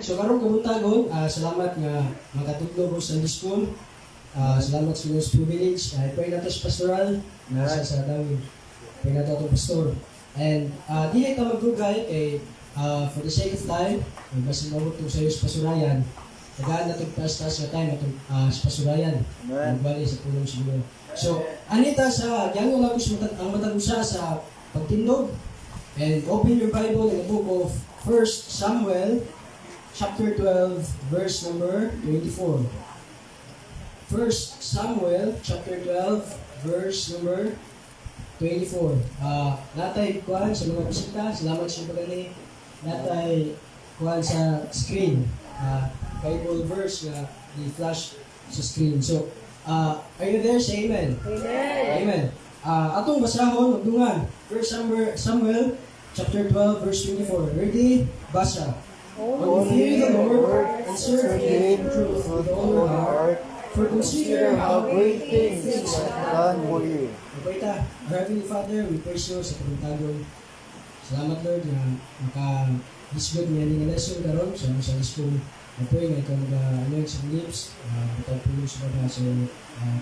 So karong kabuntagon, salamat nga makatudlo ko sa Sunday school. Salamat sa inyong privilege. Pray nato sa pastoral, nasa sa Dawin. Pray nato atong pastor. And dili ta magdugay kay for the sake of time, basin mabot sa iyo sa pasurayan. Tagaan nato taas sa time atong sa pasurayan. Amen. Magbali sa pulong sa Ginoo. So, anita sa giangol ako sa matag, ang matag usa sa pagtindog. And open your Bible in the book of 1 Samuel chapter 12 verse number 24. 1 Samuel chapter 12 verse number 24. Natay kuan sa mga bisita, salamat sa pagani. Natay kuan sa screen. Bible verse nga i-flash sa screen. So, are you there? Say amen. Amen. Amen. Atong basahon magdungan. 1 Samuel chapter 12 verse 24. Ready? Basa. Only fear the Lord and serve Him in truth with all your heart. For consider how great things He has done for you. Mapay ta. Our Heavenly Father, we praise you sa kabuntagon. Salamat, Lord, nga maka-hisgot niya ni nga lesson karon sa among Sunday school. I pray nga ikaw mag-anoint sa lips, butang pulong sa baba sa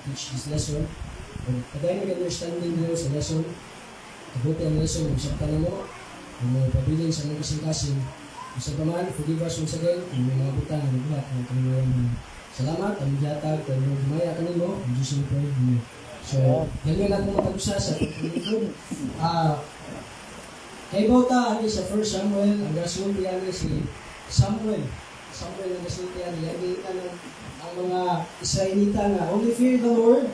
teach this lesson. Kung padayon mag-understanding niyo sa lesson, kabuti ang lesson, masabtan na mo, kung mo pabilin sa mga kasing-kasing, Bisa pa man, forgive us once again, kung may mga butang nga nabuhat ng kanilang mga. Salamat, ang gihatag, kung mo gumaya kanimo, in Jesus we pray. Amen. So, yan lang akong matag usa sa paglingkod. Kay bauta ani sa 1 Samuel, ang gasulti ani si Samuel. Samuel ang gasulti ani, yagi ang mga Israelita nga only fear the Lord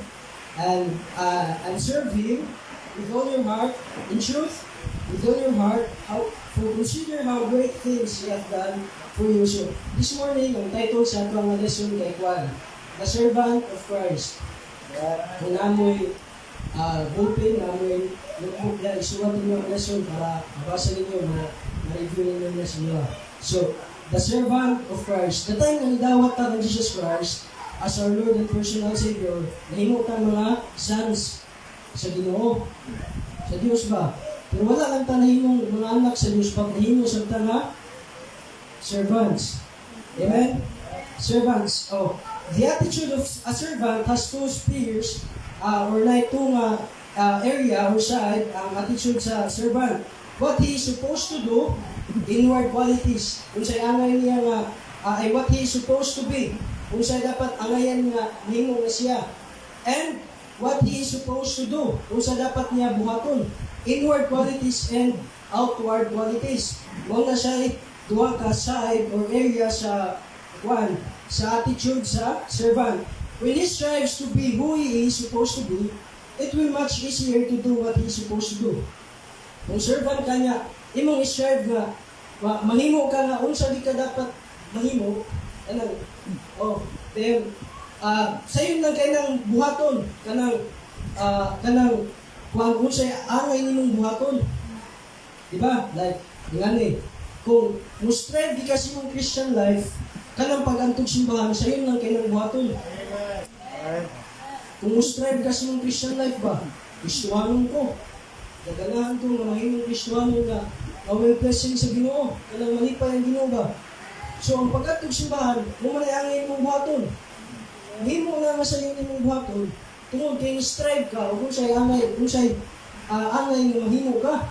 and serve Him with all your heart, in truth, with all your heart, how for consider how great things He hath done for you. So, this morning, ang title sa ato ang lesson kay Juan, The Servant of Christ. Kung namoy ballpen, namoy notebook na, isuwat ninyo ang lesson para mabasa ninyo, ma-review ninyo na sa inyo. So, the servant of Christ. The time na nidawat ta kang Jesus Christ as our Lord and personal Savior, nahimo ta mga sons sa Ginoo. Sa Dios ba? Pero wala lang ta nahimong mga anak sa Dios pag nahimo sa ta nga servants. Amen? Servants. Oh, the attitude of a servant has two spheres or like two nga area or side ang attitude sa servant. What he is supposed to do, inward qualities. Unsay angay niya nga ay what he is supposed to be. Unsay dapat angayan nga nimo nga siya. And what he is supposed to do. Unsa dapat niya buhaton. Inward qualities and outward qualities. Mao na siya duha ka side or area sa kwan sa attitude sa servant. When he strives to be who he is supposed to be, it will much easier to do what he is supposed to do. Kung servant ka niya, imong strive nga mahimo ka nga unsa di ka dapat mahimo, kanang oh, then sayon lang kay nang buhaton kanang kuan unsay angay nimong buhaton. Di ba? Like ngani, kung mo strive di ka sa imong Christian life, kanang pag-antog simbahan, sayon lang kay nang buhaton. Amen. Kung mo strive ka sa imong Christian life ba, Kristohanon ko. Gaganahan ko nga mahimong Kristohanon nga well blessing sa Ginoo, kanang malipay ang Ginoo ba. So ang pag-adtog simbahan, mo man ay angay imong buhaton. Himo na nga sa imong buhaton, tungod kay strive ka ug unsay angay nga mahimo ka.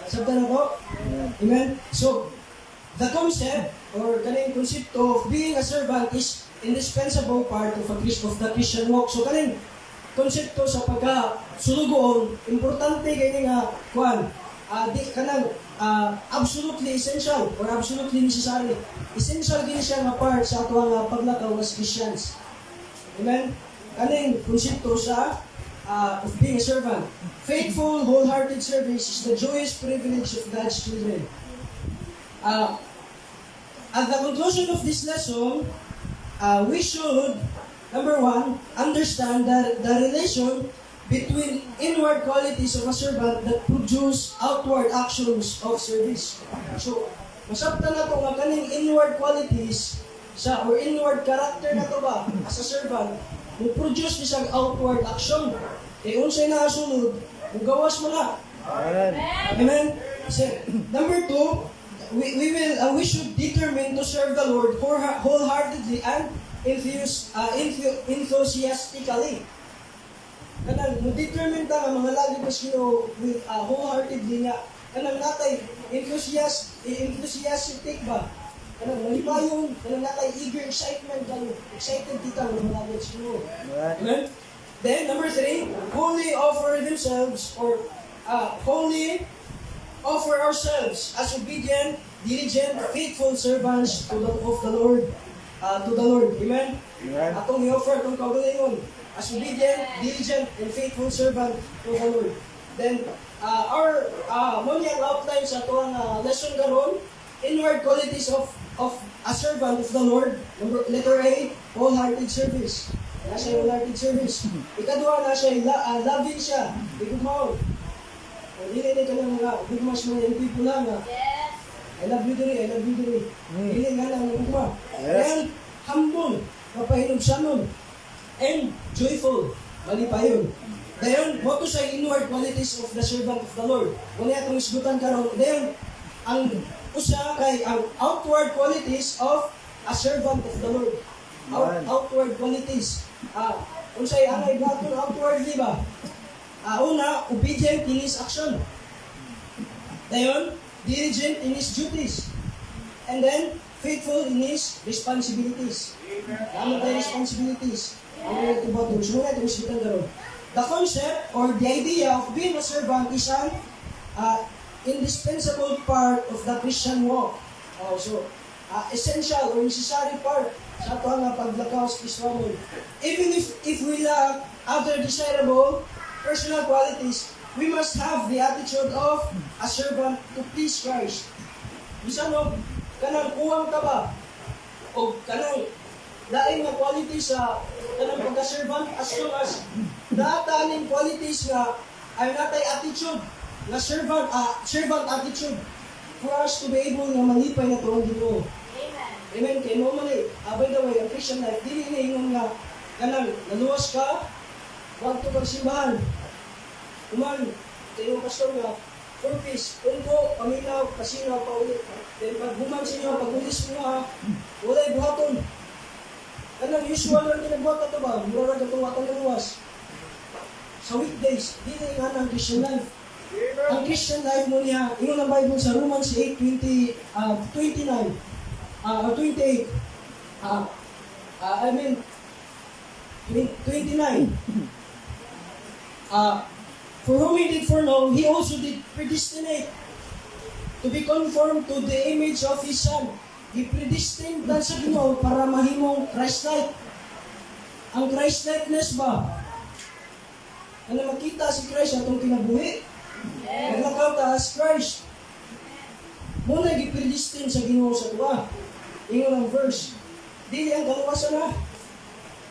Sabta na po? Amen? So, the concept or kaning konsepto of being a servant is indispensable part of the Christian walk. So kaning konsepto sa pagka sulugoon, importante kay ni nga kuan, di kanang absolutely essential or absolutely necessary. Essential gini siya nga part sa ato nga paglakaw as Christians. Amen? Kaning konsepto sa of being a servant. Faithful, wholehearted service is the joyous privilege of God's children. At the conclusion of this lesson, we should, number one, understand that the relation between inward qualities of a servant that produce outward actions of service. So, masabtan na to nga kaning inward qualities sa or inward character na to ba as a servant mo produce ni siyang outward action. Kay unsay naasunod, mo gawas mo na. Amen. Amen? So, number two, we should determine to serve the Lord wholeheartedly and enthusiastically. Kanang mo determine ta nga mangalagad sa Ginoo with wholeheartedly nga kanang natay enthusiastic ba, kanang malipayon, kanang natay eager excitement kayo, excited kita nga mangalagad sa Ginoo. Amen. Amen. Then number three, wholly offer themselves or wholly offer ourselves as obedient, diligent, faithful servants to the of the Lord, to the Lord. Amen. Amen. Atong i-offer atong kaugalingon as obedient, diligent, and faithful servant to the Lord. Then, our mo ang outline sa atoang lesson karon, inward qualities of a servant of the Lord. Number, letter A, wholehearted service. Nasa wholehearted service. Ikaduha, nasa loving siya. Igugmaon. O, dili ni ka lang nga, gugma sa mga young people lang nga. "I love you diri, I love you diri." Dili nga lang gugma. And humble, mapahinumsanon, and joyful, malipayon. Dayon, mo to sa inward qualities of the servant of the Lord. Muna atong isgutan karon. Dayon, ang usa kay ang outward qualities of a servant of the Lord. Amen. Outward qualities. Unsay angay buhaton outwardly ba? Una, obedient in his action. Dayon, diligent in his duties. And then, faithful in his responsibilities. Ano tayo responsibilities? Ano yung ito? So, muna itong isgutan karon. The concept or the idea of being a servant is an indispensable part of the Christian walk. Oh, so, essential or necessary part sa ato nga paglakaw sa Kristohanon. Even if we lack other desirable personal qualities, we must have the attitude of a servant to please Christ. Bisan og kanang kuwang ka ba o kanang lain nga quality sa kanang pagka-servant, as long as naa ta ning qualities nga ay natay attitude nga servant attitude for us to be able nga malipay na ang Ginoo. Amen. Kay normally, by the way, ang Christian life, dili ni ingon nga kanang naluwas ka, wag to kag simbahan. Kuman, kayo pastor nga, four piece, ungko, paminaw, pasinaw, pauli. Then pag human sa inyo, pag ulis mo ha, walay buhaton. Kanang usual lang ginabuhat ato ba? Mura ra katong atong naluwas. Sa weekdays, dili nga ang Christian life. Ang Christian life mo niya, ingon ang Bible sa Romans 8, 20, 29, 28, I mean, 29. For whom he did foreknow, he also did predestinate to be conformed to the image of his Son. He predestined ta sa Ginoo para mahimong Christ-like. Ang Christ-likeness ba? Ano makita si Christ atong kinabuhi? Maglakaw ta as Christ. Muna gi-predestine sa Ginoo sa tuwa. Ingon ang verse. Dili ang kaluwasan na.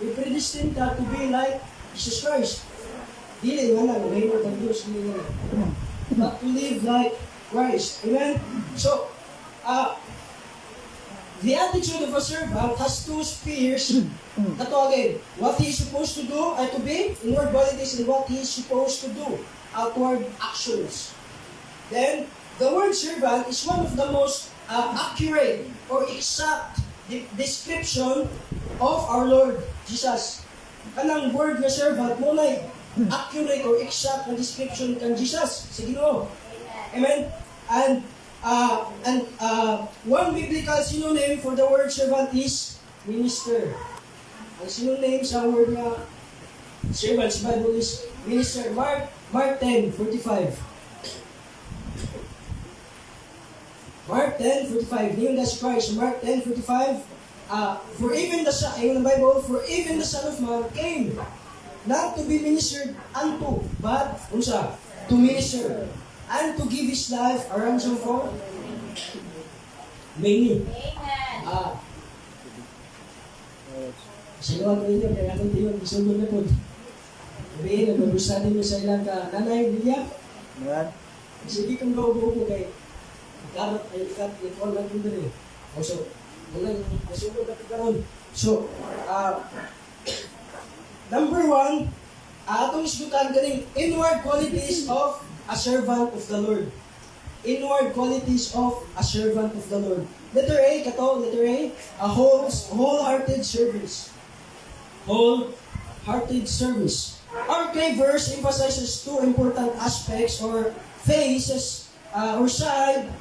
I-predestine ka to be like Jesus Christ. Dili nga lang, mahimo kang Diyos, dili nga lang. But to live like Christ. Amen? So, the attitude of a servant has two spheres. Kato again, what he is supposed to do ay to be, inward qualities, and what he is supposed to do, outward actions. Then, the word servant is one of the most accurate or exact description of our Lord Jesus. Kanang word nga servant mo na accurate or exact na description kan Jesus sa Ginoo. Amen. And one biblical synonym for the word servant is minister. Ang synonym sa word nga servant sa Bible is minister. Mark 10:45. Mark 10:45. Ngayon that's Christ. Mark 10:45. For even the Son, ayun ang Bible, for even the Son of Man came not to be ministered unto, but, unsa? To minister, and to give his life a ransom for many. Amen. Sinuwag ko ninyo, kaya akong tiyon, isulod na po. Sabihin, nag-gusto ninyo sa ilang ka, Nanay, Lilia, Amen. Sige kang gaubo kay karot ay ikat ikon lang kun diri. O so, wala nasugod na karon. So, number one, atong isgutan kaning inward qualities of a servant of the Lord. Inward qualities of a servant of the Lord. Letter A, kato, letter A, a wholehearted service. Wholehearted service. Our key verse emphasizes two important aspects or phases or side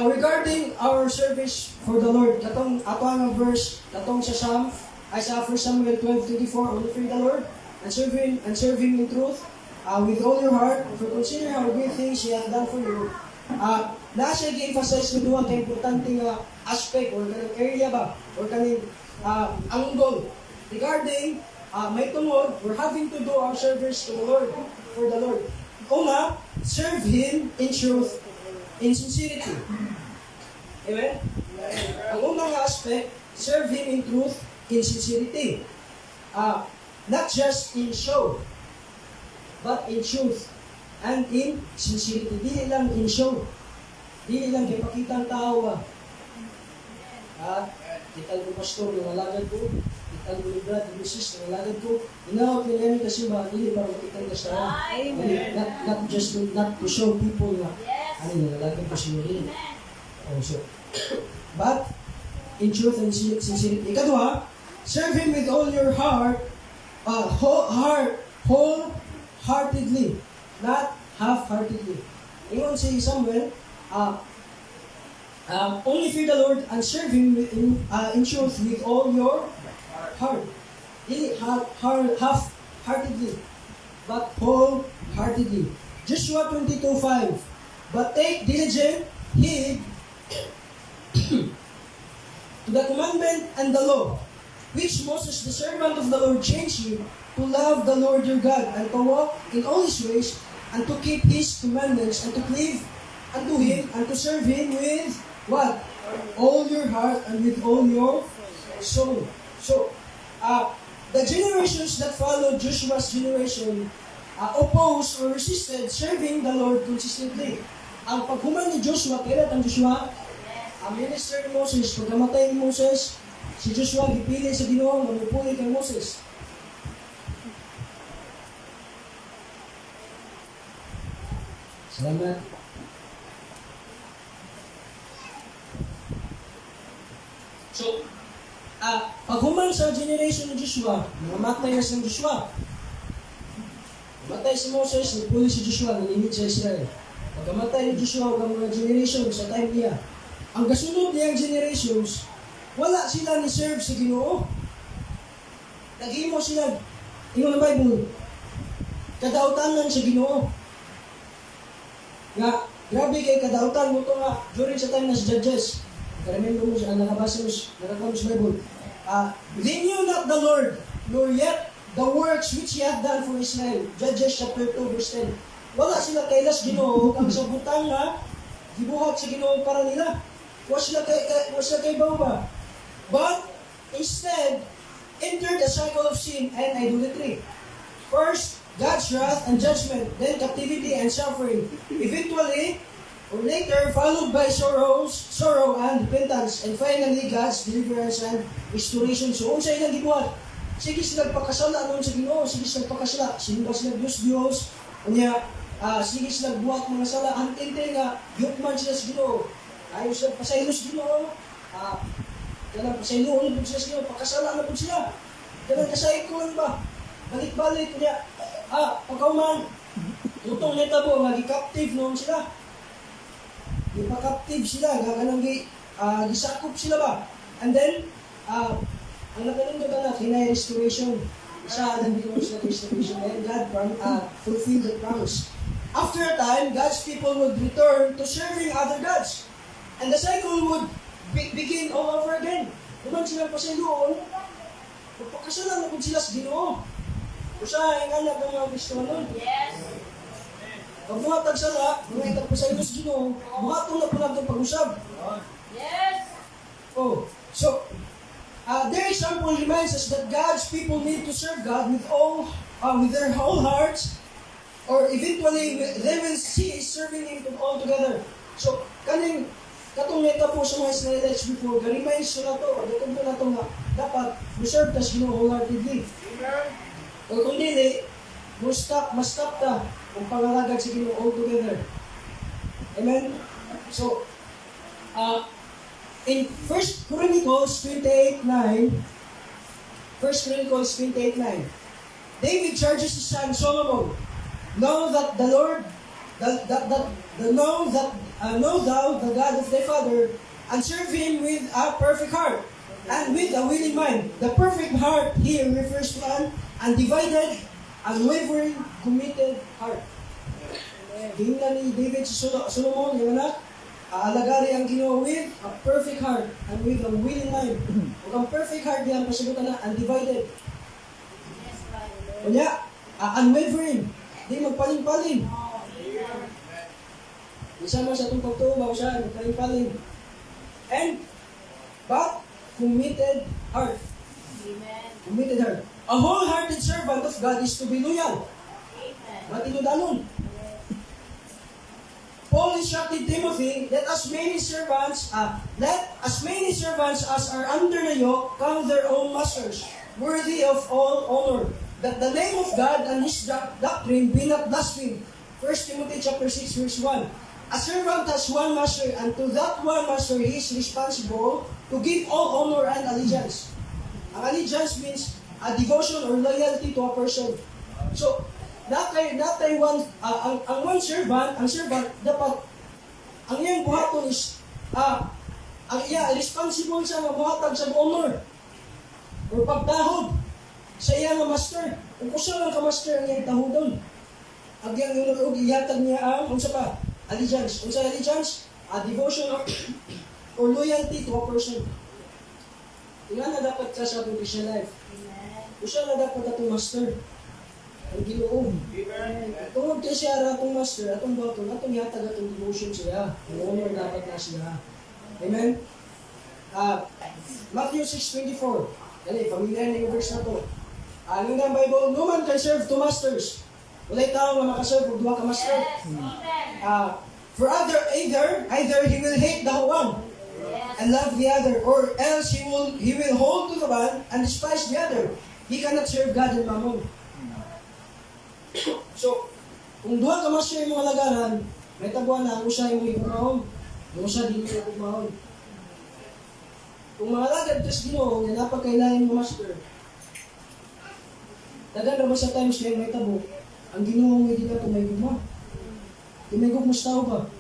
regarding our service for the Lord. Katong ato ang verse, katong sa Psalm, ay sa 1 Samuel 12:24, "Only fear the Lord and serve Him in truth with all your heart, for consider how great things He hath done for you." Naa siya gi-emphasize nga duha ka importante nga aspect or kanang area ba or kaning angle regarding may tungod we're having to do our service to the Lord, for the Lord. Una, serve Him in truth, in sincerity. Amen? Ang unang aspect, serve Him in truth, in sincerity. Not just in show, but in truth and in sincerity. Dili lang in show. Dili lang kay pakita ang tao ba. Ah, kita ko pastor nga alagad ko, kita ko ni Brad, ni Mrs. nga alagad ko. Inaot ni kasi ba, dili para makita ka sa dili, not just to, not to show people nga ano nga alagad ko si Maria. Oh, so, but in truth and sincerity. Ikaduha, serve Him with all your heart, whole heart, wholeheartedly, not half-heartedly. Ingon si Samuel, "Only fear the Lord and serve Him in truth with all your heart." Dili half-heartedly, but wholeheartedly. Joshua 22:5. "But take diligent heed to the commandment and the law, which Moses the servant of the Lord charged you, to love the Lord your God, and to walk in all His ways, and to keep His commandments, and to cleave unto Him, and to serve Him with" what? "All your heart and with all your soul." So, the generations that followed Joshua's generation opposed or resisted serving the Lord consistently. Ang paghuman ni Joshua, kailan ang Joshua? Ang minister ni Moses, pagkamatay ni Moses, si Joshua gipili sa Ginoo nga mupuli kay Moses. Salamat. So, paghuman sa generation ni Joshua, namatay na si Joshua. Namatay si Moses, nipuli si Joshua, nanginid sa Israel. Pagkamatay ni Joshua ug ang mga generation sa time niya, ang kasunod niyang generations, wala sila ni serve sa Ginoo. Naghimo sila, ingon ang Bible, kadautanan sa Ginoo. Nga, grabe kay kadautan mo to nga during sa time na sa Judges. Remember mo siya, nakabasa mo, nakakuha mo sa Bible. "They knew not the Lord, nor yet the works which He hath done for Israel." Judges chapter 2, verse 10. Wala sila kailas Ginoo ang sa butang nga gibuhat sa Ginoo para nila. Wa sila kay ba? But instead entered a cycle of sin and idolatry. First, God's wrath and judgment, then captivity and suffering. Eventually, or later, followed by sorrow and repentance, and finally, God's deliverance and restoration. So, unsa ilang gibuhat? Sige sila pakasala noon sa Ginoo, sige sila pakasala. Simba sila Diyos Diyos. Unya, sige sila buhat mga sala until nga yukman sila sa Ginoo. Ayaw sila pasaylo sa Ginoo. Kanang pasayloon pud sila sa Ginoo, pakasala na pud sila. Kanang kasayko ba? Balik-balik niya. Pagkauman, utong nitabo nga gi-captive noon sila. Gipa-captive sila, nga kanang gisakop sila ba? And then, ang nakanindot na kinay restoration. Isa ang Ginoo sila restoration. And God fulfilled the promise. After a time, God's people would return to serving other gods. And the cycle would begin all over again. Duman sila pasayloon, magpakasala na pud sila sa Ginoo. Usahay ang anak ng mga Kristiyano. Pag buhat sala, mga itag pasaylo sa Ginoo, buhaton na po natin pag-usab. Oh, so their example reminds us that God's people need to serve God with their whole hearts, or eventually they will cease serving Him altogether. So, kaning katong po sa mga Israelites before, ga-reminds na to, gatong na to nga, dapat we serve tas Ginoo wholeheartedly. O kung dili, mo stop, ma-stop ta kung pangalagad sa Ginoo altogether. Amen? So, in First Chronicles 28:9, First Chronicles 28:9, David charges his son Solomon, "Know that the Lord, that, that, that, the, know that, know thou the God of thy father, and serve him with a perfect heart, and with a willing mind." The perfect heart here refers to an undivided, unwavering, committed heart. Giingnan ni David si Solomon, yung anak, aalagari ang Ginoo with a perfect heart and with a willing mind. Ug ang perfect heart diyan pasibutan na undivided. Unya, unwavering, di magpalin-palin. Isa man sa atong pagtuo ba siya, magpalin-palin. And, but, committed heart. Amen. Committed heart. A wholehearted servant of God is to be loyal. Amen. Matinudanon. Paul instructed Timothy, "Let as many servants as are under the yoke count their own masters worthy of all honor, that the name of God and His doctrine be not blasphemed." 1 Timothy chapter 6 verse 1. A servant has one master, and to that one master he is responsible to give all honor and allegiance. Ang allegiance means a devotion or loyalty to a person. So, natay one ang one servant, ang servant dapat ang iyang buhaton is ang iya responsible sa nga buhatag sa honor or pagtahod sa iya nga master. Kung usa lang ka master ang iyang tahodon. Ang iyang og ihatag niya ang unsa pa? Allegiance. Unsa allegiance? A devotion or loyalty to a person. Ingana dapat ka sa atong Christian life. Amen. Usa na dapat atong master. Ang Ginoo. Tungod kay siya ra atong master, atong buhaton, atong ihatag atong devotion siya. Ang honor dapat na siya. Amen? Matthew 6:24. Dali, familiar na yung verse na to. Ang ang Bible, "No man can serve two masters." Walay tao nga makaserve og duha ka master. Yes. Amen. For other either either he will hate the one and love the other, or else he will hold to the one and despise the other. He cannot serve God and Mammon. So, kung duha ka master imong alagaran, may tabuan na ang usa imong gugmaon, ang usa dili mo gugmaon. Kung mga alagad ka sa Ginoo, nga napakailain mo master, daghan ra ba sa times kaya may tabo, ang Ginoo nga di na may gugma. Di may gugma sa tao ba?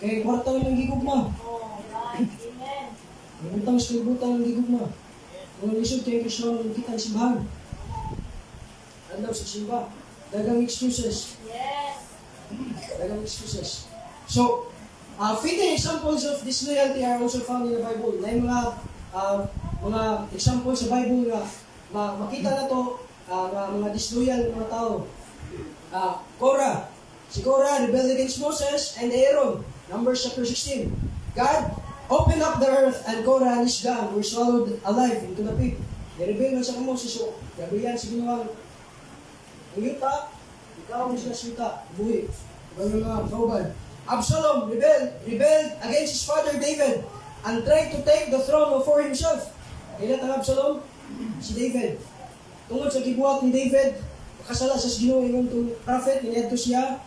Kay kwarta lang gigugma. Oh, right. Amen. Ang butang sa kalibutan ang gigugma. Kung lisod kay Kristo ang kita ang simbahan. Adlaw sa simba. Dagang excuses. Dagang excuses. So, fitting examples of disloyalty are also found in the Bible. Na yung mga examples sa Bible nga makita na to nga mga disloyal nga mga tao. Korah. Si Korah rebelled against Moses and Aaron. Numbers chapter 16. God opened up the earth and Korah and his gang were swallowed alive into the pit. Nirebel man sa Moses. So, gabriyan sa Ginoo ang yuta, ikaw ang sila sa yuta, buhi. Iba yung mga kauban. Absalom rebelled against his father David and tried to take the throne for himself. Kailan ang Absalom? Si David. Tungod sa gibuhat ni David, makasala sa Ginoo ingon tong prophet niadto siya,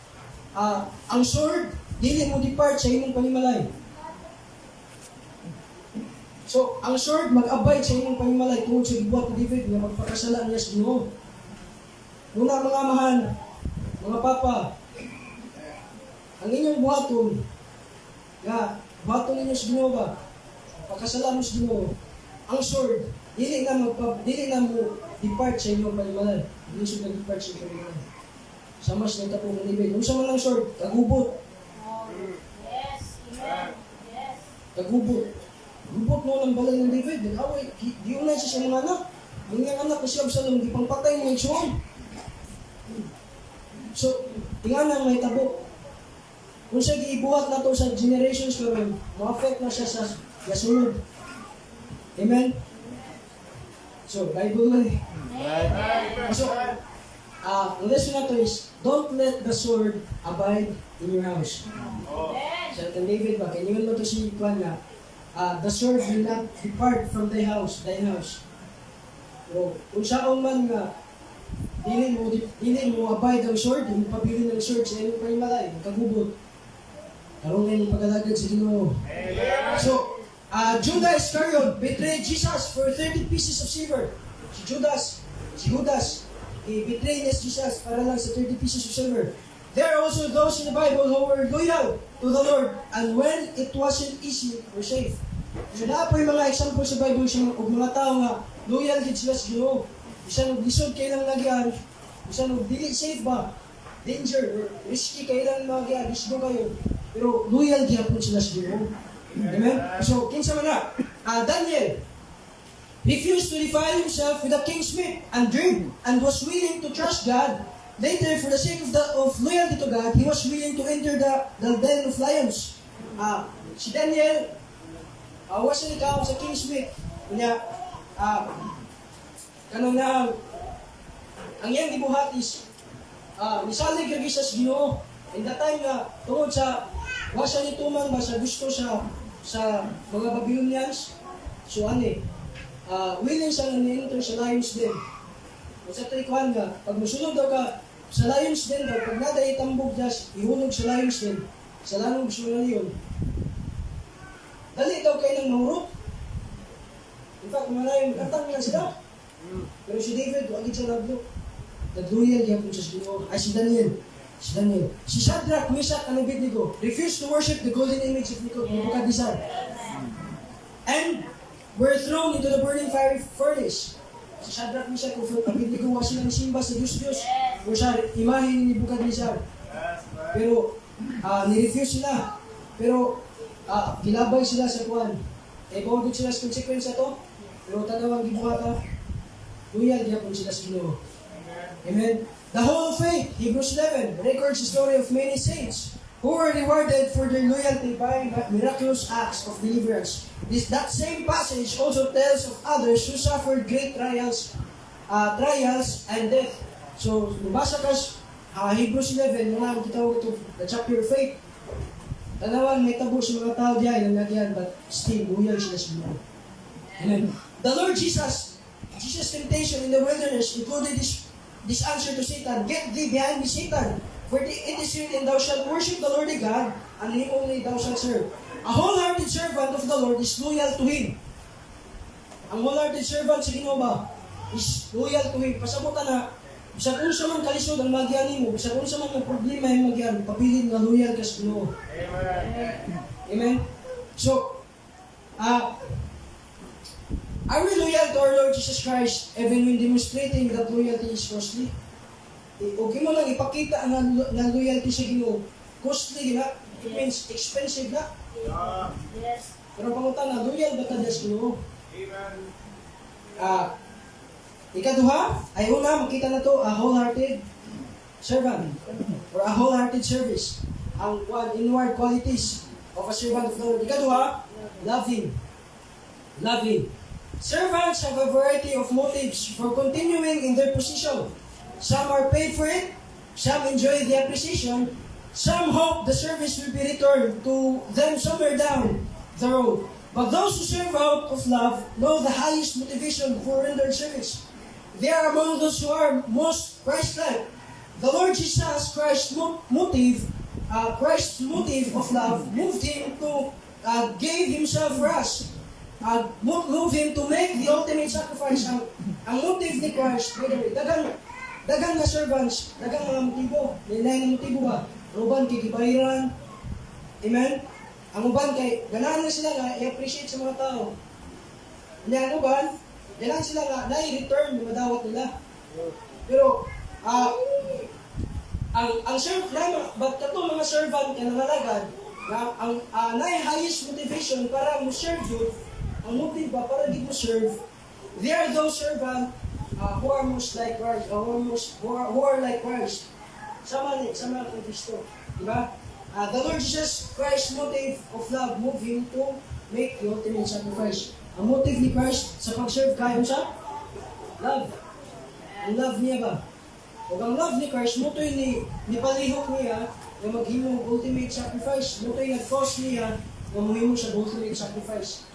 ang sword dili mo depart sa imong panimalay. So, ang sword mag-abide sa imong panimalay tungod sa gibuhat ni David nga magpakasala niya sa Ginoo. Muna mga amahan, mga papa, ang inyong buhaton, nga buhaton ninyo sa Ginoo ba? Pakasala mo sa Ginoo, ang sword dili na mo depart sa inyong panimalay. Dili siya depart sa inyong panimalay. Sama sa nagtapo ng David. Unsa man ang sword? Kagubot. Oh, yes. Amen. Yes. Kagubot. Gubot no ng balay ng David. Nag-away. Giunay siya sa mga anak. Ang iyang anak na si Absalom, di pangpatay mga igsoon. So, tingnan ang may tabo. Kung siya giibuhat na to sa generations karon, mo-affect na siya sa gasunod. Amen? So, Bible na eh. So, ang lesson na to is, don't let the sword abide in your house. Amen. Sa St. David ba, kaya mo to si Juan nga, the sword will not depart from thy house, thine house. O, kung saon man nga, dili mo abide ang sword, di mo pabilin ang sword sa imong panimalay, kagubot. Tarong yung pag-alagad sa Ginoo. So, Judas Iscariot betrayed Jesus for 30 pieces of silver. Si Judas, i-betray niya si Jesus para lang sa 30 pieces of silver. There are also those in the Bible who were loyal to the Lord and when it wasn't easy or safe. So naa po yung mga example sa Bible sa og mga tao nga loyal gid sila sa Ginoo. Bisan og lisod kay ilang nagyan, bisan og dili safe ba, danger or risky kay ilang mga lisod kayo. Pero loyal gyapon sila sa Ginoo. Amen? So, kinsa man na? Daniel refused to defile himself with the king's meat and drink and was willing to trust God. Later, for the sake of loyalty to God, he was willing to enter the den of lions. Si Daniel, wa siya nikaon sa king's meat. Kunya, kanang na, ang iyang gibuhat is, nisalig lagi siya sa Ginoo. In the time nga, tungod sa, wa siya nituman ba sa gusto sa mga Babylonians, so ani, willing siya nga ni-enter sa lion's den. Kung sa trikuan nga, pag musulod daw ka sa lion's den daw, pag nada itambog das, ihulog sa lion's den, sa lanog sa mga leon, dali daw kay nang mahurot. In fact, mga lion, katang lang sila. Pero si David, wa gid siya naglo. Nagloyal gyapon siya sa Ginoo. Ay, si Daniel. Si Daniel. Si Shadrach, Meshach, and Abednego refused to worship the golden image of Nebuchadnezzar and were thrown into the burning fiery furnace. Si Shadrach, Meshach, ug Abednego, wa sila nisimba sa Diyos Diyos o sa imahe ni Nebuchadnezzar. Pero ni-refuse sila. Pero gilabay sila sa kuan. Eh, bawod sila sa consequence ato. Pero tanawang gibuhata, loyal gyapon sila sa Ginoo. Amen. The whole of faith, Hebrews 11, records the story of many saints who were rewarded for their loyalty by miraculous acts of deliverance. That same passage also tells of others who suffered great trials and death. So, mabasa ka sa Hebrews 11, mga gitawag ito, the chapter of faith. Tanawan, may tabo sa mga tao diyan, ang nagyan, but still, loyal sila sa Ginoo. Amen. The Lord Jesus, Jesus' temptation in the wilderness included this answer to Satan, "Get thee behind me, Satan, for it is written, Thou shalt worship the Lord thy God, and him only thou shalt serve." A wholehearted servant of the Lord is loyal to him. Ang wholehearted servant sa Ginoo ba is loyal to him. Pasabot na, bisan unsa man kalisod ang magyan nimo, bisan unsa man ang problema ang magyan, pabilin nga loyal ka sa Ginoo. Amen. So, are we loyal to our Lord Jesus Christ even when demonstrating that loyalty is costly? O mo lang ipakita ang nga loyalty sa Ginoo, costly na, it means expensive na. Pero pangutana, loyal ba ta sa Ginoo? Ikaduha, ay una, makita na to, a wholehearted servant or a wholehearted service. Ang one inward qualities of a servant of the Lord. Ikaduha, loving. Loving. Servants have a variety of motives for continuing in their position. Some are paid for it, some enjoy the appreciation, some hope the service will be returned to them somewhere down the road. But those who serve out of love know the highest motivation for rendered service. They are among those who are most Christ-like. The Lord Jesus Christ's motive of love moved him to gave himself for us. Move him to make the ultimate sacrifice. Ang motive ni Christ, by the way, daghang na servants, daghang mga motibo. Lain nga motibo ba? Ang uban kay gibayaran. Amen? Ang uban kay ganahan na sila nga i-appreciate sa mga tao. Nya ang uban, ganahan sila nga na-return na madawat nila. Pero ang serve na but kato mga servant nga nangalagad na ang naay highest motivation para mo serve yun, ang motive ba para di mo serve, they are those servant who are most like Christ, who are like Christ. Sama kay Kristo, di ba? The Lord Jesus Christ's motive of love moved him to make the ultimate sacrifice. Ang motive ni Christ sa pag-serve kayo sa love. Ang love niya ba? Ug ang love ni Christ, mo to'y ni palihok niya na maghimo og ultimate sacrifice. Mo to'y nag-cause niya na mohimo sa ultimate sacrifice.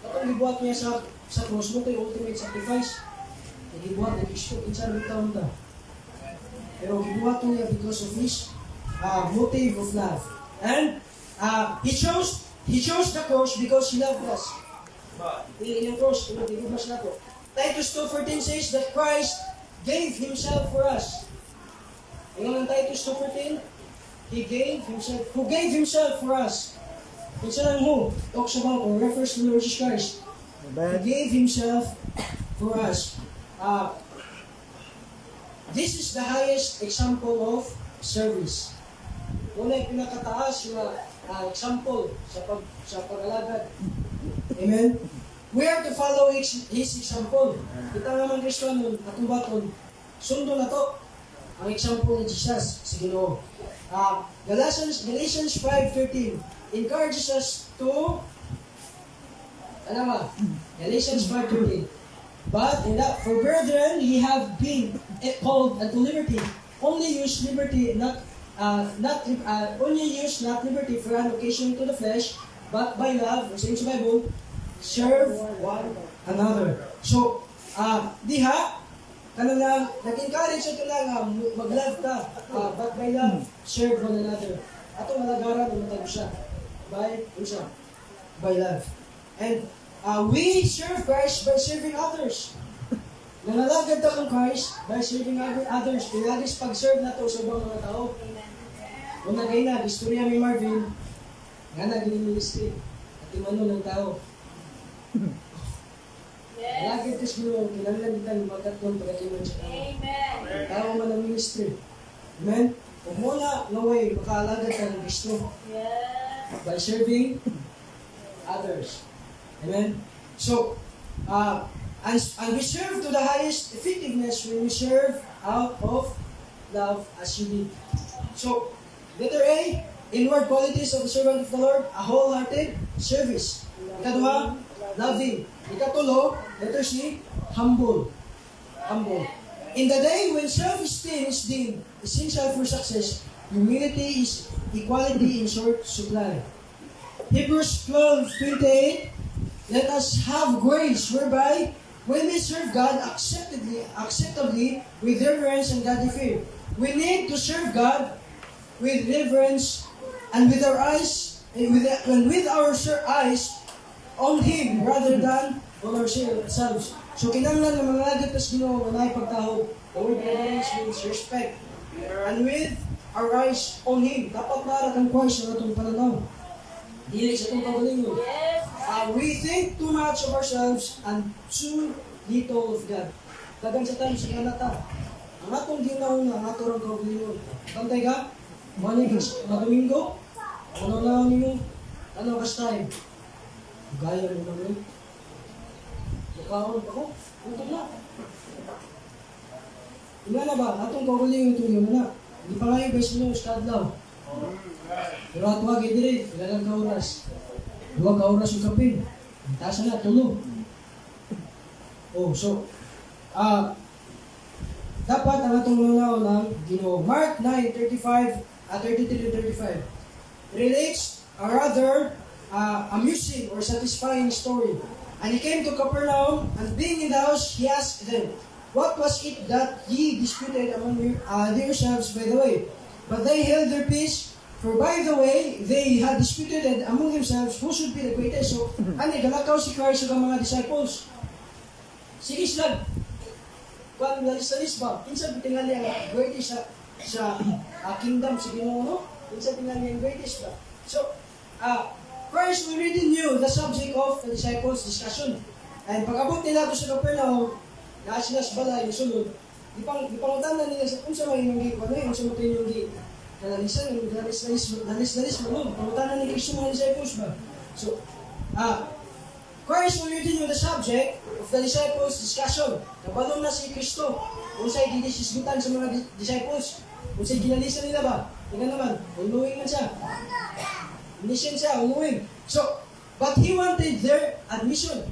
Katong gibuhat niya sa cross, mo to'y ultimate sacrifice. Nagibuhat ni Kristo, kinsa rin taon ta. Pero gibuhat niya because of his motive of love. And He chose the cross because He loved us. Dili inyong cross, kung mas nato. Titus 2:14 says that Christ gave Himself for us. Ingon ang Titus 2:14, He gave Himself, who gave Himself for us. Kung ang who talks about or refers to the Lord Jesus Christ. He Amen. Gave Himself for us. This is the highest example of service. Wala yung pinakataas na example sa pag-alagad. Amen? We are to follow His example. Kita nga man Kristiyano, atong baton, sundo na to ang example ni Jesus sa Ginoo. Galatians 5:13 encourages us to, ano ba? Galatians 5:13. "But in that, for brethren, ye have been called unto liberty. Only use liberty not not only use not liberty for an occasion to the flesh, but by love," sa sa Bible, "serve one another." So, diha, kanang lang, nag-encourage ito lang, mag-love ka, but by love, serve one another. Atong alagaran, ang matag usa. By, unsa? By love. And we serve Christ by serving others. Nangalagad ta kang Christ by serving others. Pinaagi sa pag-serve nato sa ubang mga tao. Una kay na, istorya ni Marvin, nga na gini ministry at imano ng tao. Alagad kas Ginoo, kinahanglan kita magkaton pagkatiman sa tao. Amen. Ang tao man ang ministry. Amen? Kung mo na nga way, makaalagad ka ng Kristo by serving others. Amen? So, and we serve to the highest effectiveness when we serve out of love as you did. So, letter A, inward qualities of the servant of the Lord, a wholehearted service. Ikaduha, loving. Ikatulo, letter C, humble. Humble. In the day when self-esteem is deemed essential for success, humility is equality in short supply. Hebrews 12:28, "Let us have grace whereby we may serve God acceptably with reverence and godly fear." We need to serve God with reverence and with our eyes and with our eyes on Him rather than on ourselves. So kinahanglan nga mangalagad tas Ginoo nga naay pagtahod. The word reverence means respect. And with our eyes on Him, dapat naa ra kang Christ sa atong pananaw. Dili sa atong kaugalingon. We think too much of ourselves and too little of God. Dagan sa time sa kanata. Ang atong ginauna, ang ato rang kaugalingon. Bantay ka? Mani Domingo? Ano na ninyo? Ano kas time? Gaya mo naman. Mukaon ako. Gutom na. Ina na ba? Atong kaugalingon tuyo mo na. Hindi pa ngayon guys nyo, sa adlaw. Pero ato agi diri, pila lang ka oras? 2 ka oras yung kapin. Taas na, tulo. Oh, so, dapat ang atong mga ng Ginoo. Mark 9, 35, 33 to 35 relates a rather amusing or satisfying story. "And he came to Capernaum, and being in the house, he asked them, 'What was it that ye disputed among yourselves by the way?' But they held their peace, for by the way, they had disputed among themselves who should be the greatest." So, ani, galakaw si Christ ug ang mga disciples. Sige sila, kuan lalis-lalis ba? Kinsa tingali ang greatest sa kingdom sa Ginoo, no? Kinsa tingali ang greatest ba? So, Christ already knew the subject of the disciples' discussion. And pag-abot nila to sa Capernaum, naa sila sa balay, sulod, gipangutana nila sa unsa may inyong gi kuan, unsa mo inyong gi kalalisan, lalis-lalis, lalis-lalis mo, no? Pangutana ni Kristo mga disciples ba? So, Christ already knew the subject of the disciples' discussion. Kabalo na si Kristo. Unsay gidisisgutan sa mga disciples. Unsay ginalisan nila ba? Tingnan naman, all-knowing man siya. Omniscient siya, all-knowing. So, but he wanted their admission.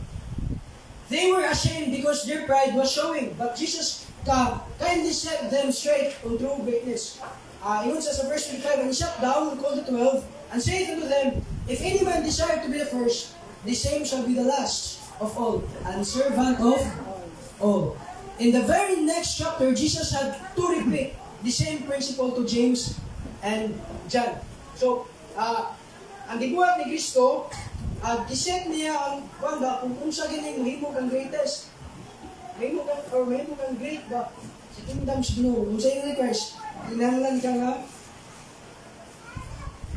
They were ashamed because their pride was showing. But Jesus kindly set them straight on true greatness. Ingon sa verse 25, "And he sat down and called the 12, and saith unto them, 'If any man desire to be the first, the same shall be the last of all, and servant of all.'" In the very next chapter, Jesus had to repeat the same principle to James and John. So, Ang gibuhat ni Kristo, giset niya ang kuan ba kung unsa gini mahimo kang greatest. Mahimo kang or mahimo kang great ba sa kingdom sa Ginoo. Unsa ni Christ, kinahanglan ka nga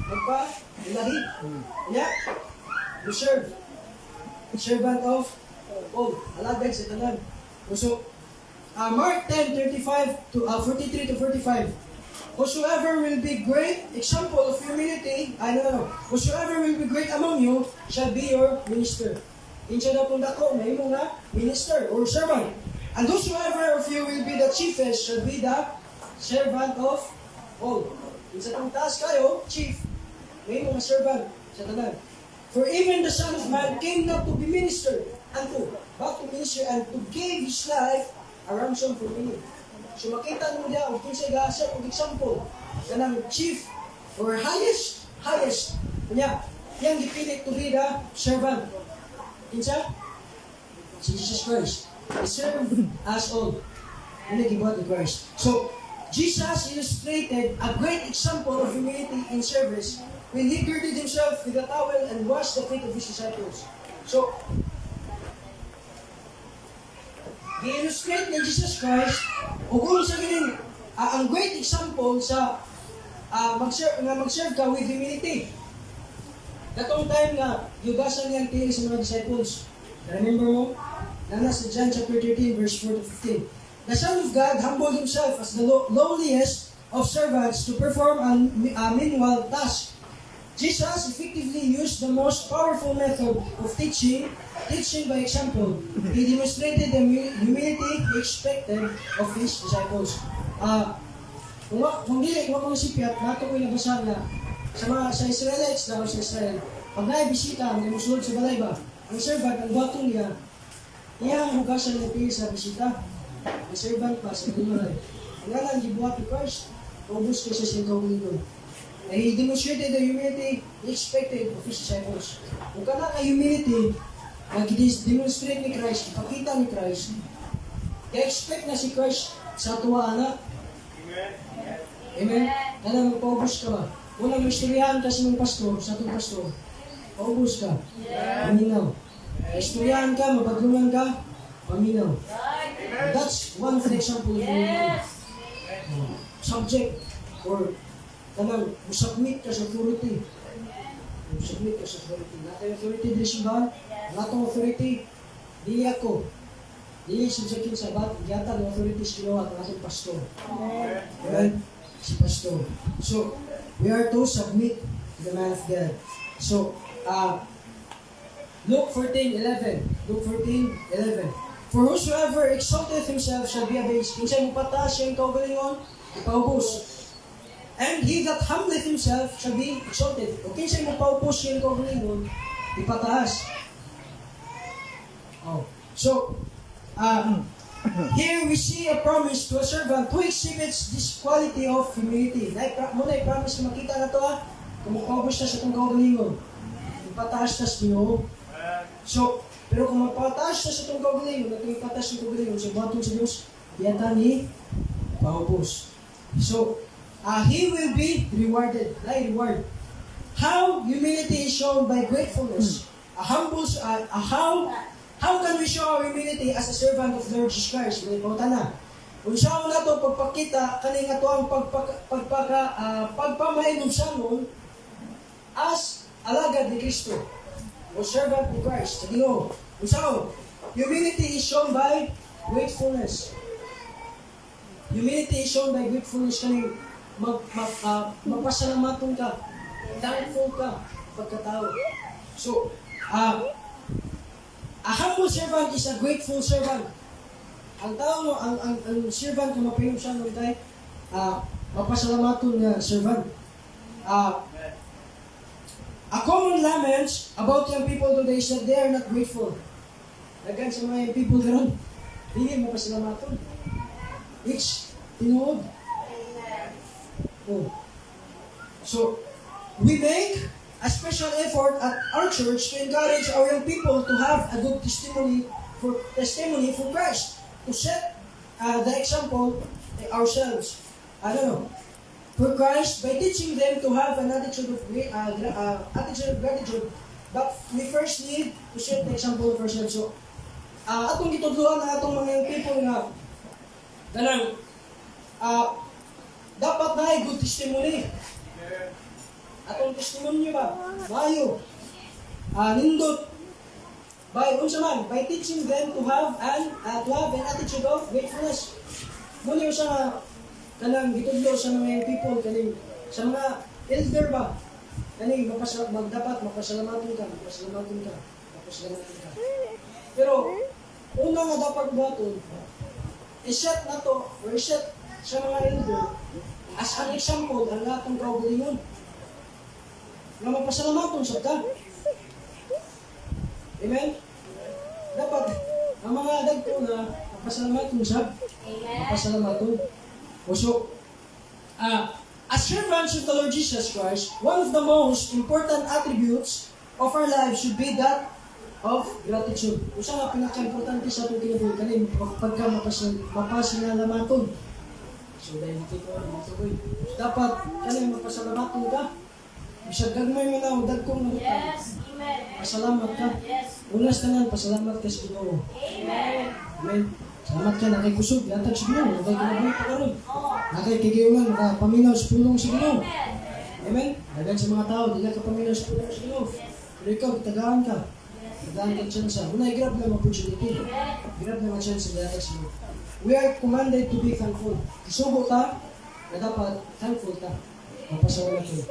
magpa ilahi. Nya, you serve. Servant of all. Alagad sa tanan. So, Mark 10, 35 to 43 to 45. Whosoever will be great example of humility, ay no. Whosoever will be great among you shall be your minister. Kinsa daw kung dako, mahimo nga minister or servant. And whosoever of you will be the chiefest shall be the servant of all. Kinsa kung taas kayo, chief, mahimo nga servant sa tanan. For even the Son of Man came not to be ministered unto, but to minister and to give his life a ransom for many. So makita mo niya, og kinsay ga-set og example, kanang chief or highest, highest, niya, yang gipilit to be the servant. Kinsa? Si Jesus Christ. He served us all. Hindi gibuhat ni Christ. So, Jesus illustrated a great example of humility in service when he girded himself with a towel and washed the feet of his disciples. So, gi-illustrate ni Jesus Christ ug unsa gining ang great example sa mag-serve nga mag-serve ka with humility. Katong time nga gihugasan niya ang tiil sa mga disciples. Remember mo? Nana sa John chapter 13 verse 4 to 15. The Son of God humbled himself as the lowliest of servants to perform a menial task. Jesus effectively used the most powerful method of teaching, teaching by example. He demonstrated the humility he expected of his disciples. Kung dili, kung akong sipyat, nato ko nabasa nga sa mga sa Israelites daw, sa Israel, pag naay bisita, may musulod sa balay ba, ang servant, ang buhaton niya, iya ang hugasan ng tiil sa bisita. Ang servant pa sa balay. Ang ngalan, gibuhat ni Christ, paubos kay siya sa kaugalingon. And he demonstrated the humility he expected of his disciples. Kung kana ka humility, nag-demonstrate ni Christ, ipakita ni Christ, kaya expect na si Christ sa tuwa na. Amen? Kana magpaubos ka ba? Unang istoryahan ka sa mong pastor, sa atong pastor, paubos ka. Paminaw. Istoryahan ka, mabadlungan ka, paminaw. That's one of the example of humility. Subject or kanang submit ka sa authority. Submit ka sa authority. Naa authority diri sa simbahan, natong authority, dili ako. Dili subject sa bat, gihatag ang authority sa Ginoo at ang atong pastor. Amen? Si pastor. So, we are to submit to the man of God. So, Luke 14:11. Luke 14:11. For whosoever exalteth himself shall be abased. Kinsay mo pataas siyang kaugalingon, ipaubos. And he that humbleth himself shall be exalted. O kinsay mo paubos siyang kaugalingon, ipataas. Oh. So, here we see a promise to a servant who exhibits this quality of humility. Mo na promise na makita na to ah. Kung mapaubos na sa itong kaugalingon, ipataas na sa Ginoo. So, pero kung mapataas na sa itong kaugalingon, at ipataas sa kaugalingon, sa buhaton sa Diyos, yata ni paubos. So, he will be rewarded. Ay, reward. How humility is shown by gratefulness. A humble, how can we show our humility as a servant of the Lord Jesus Christ? May pauta na. Unsaon nato pagpakita kaning ato ang pagpamahinumsamon as alagad ni Kristo o servant ni Christ sa Ginoo. Unsaon? Humility is shown by gratefulness. Humility is shown by gratefulness, kaning magpasalamaton ka, thankful ka pagkatao. So, a humble servant is a grateful servant. Ang tao mo, ang servant kung mapahinumsamon kay mapasalamaton nga servant. A common lament about young people today is that they are not grateful. Daghan sa mga young people karon, dili mapasalamaton. Which, tinuod. Oh. So, we make a special effort at our church to encourage our young people to have a good testimony for Christ, to set the example ourselves. I don't know. for Christ by teaching them to have an attitude of gratitude. But we first need to set the example of ourselves. So, atong gitudloan ang atong mga young people nga kanang dapat na good testimony. Atong testimonyo ba? Maayo. Nindot. By unsa man, by teaching them to have an attitude of gratefulness. Mao ni siya nga kanang gitudlo sa mga young people, kaning sa mga elder ba, kaning dapat mapasalamaton ka, mapasalamaton ka, mapasalamaton ka. Pero una nga dapat buhaton, i-set na to or i-set sa mga elder as an example ang atong kaugalingon nga mapasalamaton sad ka. Amen? Dapat ang mga dagko na mapasalamaton sad, Amen. Mapasalamaton. O so, as servants of the Lord Jesus Christ, one of the most important attributes of our lives should be that of gratitude. Usa nga pinaka-importante sa atong kinabuhi kani pagka mapasalamaton. So dahil dito ko dito ko. So, dapat kani mapasalamaton ka. Bisag gagmay man na o dagkong nga butang. Yes. Amen. Pasalamat ka. Yes. Una sa tanan, pasalamat ka sa Ginoo. Amen. Amen. Salamat ka naa kay kusog, gihatag sa Ginoo, naa kay kinabuhi pa karon. Oh. Naa kay kagiunan, makapaminaw sa pulong sa Ginoo. Amen. Amen. Dagan sa mga tao, di na kapaminaw sa pulong sa Ginoo. Pero ikaw, tagaan ka. Tagaan ka chance. Una, grab na opportunity. Amen. Grab na chance sa gihatag sa Ginoo. We are commanded to be thankful. Isugo ta, na dapat thankful ta. Mapasalamat ko.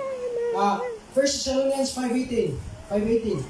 1 Thessalonians 5:18. 5:18.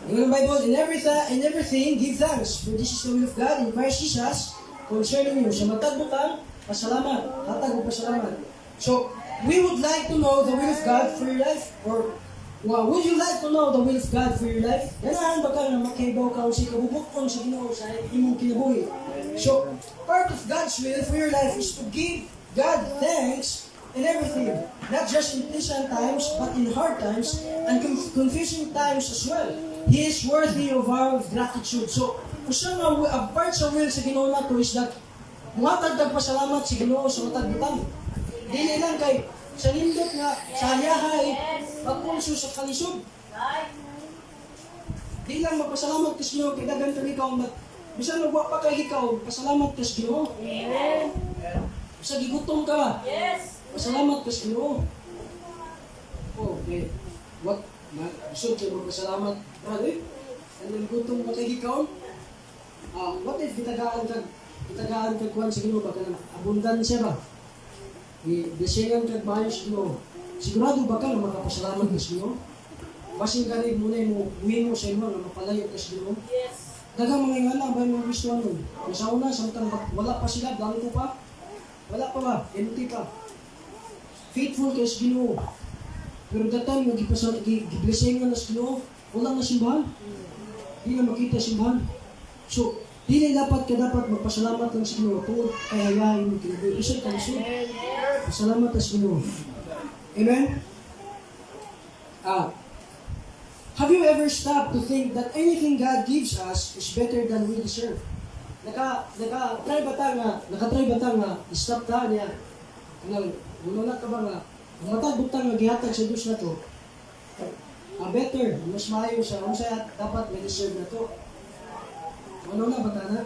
In the Bible, in everything, give thanks, for this is the will of God in Christ Jesus concerning you. Sa matag butang, pasalamat. Hatag og pasalamat. So, we would like to know the will of God for your life? Or, well, would you like to know the will of God for your life? Ganahan ba ka nga makahibaw ka unsay kabubut-on sa Ginoo sa imong kinabuhi? So, part of God's will for your life is to give God thanks in everything. Not just in pleasant times, but in hard times and confusing times as well. He is worthy of our gratitude. So, usa nga a part sa will sa Ginoo nato is that muhatag tag pasalamat sa Ginoo sa matag butang. Dili lang kay sa nindot nga sa hayahay pagpulso sa kalisod. Right. Di lang magpasalamat ka sa Ginoo kay daghan kang ikaw, but bisan magwa pa kay ikaw, pasalamat ka sa Ginoo. Amen. Sa gigutom ka ba? Yes. Pasalamat ka sa Ginoo. Oh, okay. What? Ma, gusto kayo magpasalamat. Brother, and then gutom ka kay ikaw. What if gitagaan ka kuan sa Ginoo ba, kanang abundansya ba? I-blessingan kag maayo sa Ginoo. Sigurado ba ka nga makapasalamat ka sa Ginoo? Basin gani mo na mo buhin mo sa imo nga mapalayo ka sa Ginoo. Yes. Daghang mga ingana ba yung mga Kristohanon? Sa una, samtang wala pa sila, blanco pa. Wala pa ba? Empty pa. Faithful kay sa Ginoo. Pero that time nga giblessingan na sa Ginoo, wala na simbahan. Di na makita simbahan. So, dili dapat ka dapat magpasalamat lang sa Ginoo tungod kay hayahay mo kinabuhi. Bisag kalisod. Pasalamat sa Ginoo. Amen? Have you ever stopped to think that anything God gives us is better than we deserve? Naka try ba ta nga stop ta niya? Kanang uno na ka ba nga ang matag butang nga gihatag sa Dios nato, better, mas maayo sa unsa dapat may deserve na to. Ano na ba ta na?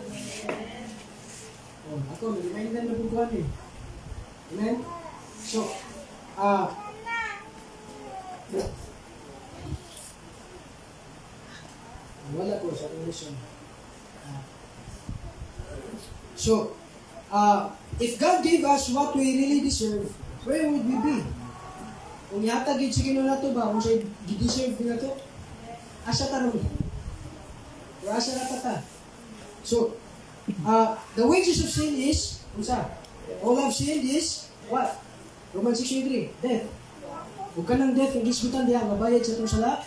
Oh, ako, reminder na po ko ani. Amen? So, wala ko sa akong. So, if God gave us what we really deserve, where would we be? Kung ihatag gyud sa Ginoo nato ba, kung sa gi-deserve nato, asa ta ron? O asa na ta ta? So, the wages of sin is, unsa? All have sinned is, what? Romans 6:3, death. Ug kanang death, ang gisgutan diha, mabayad sa atong sala,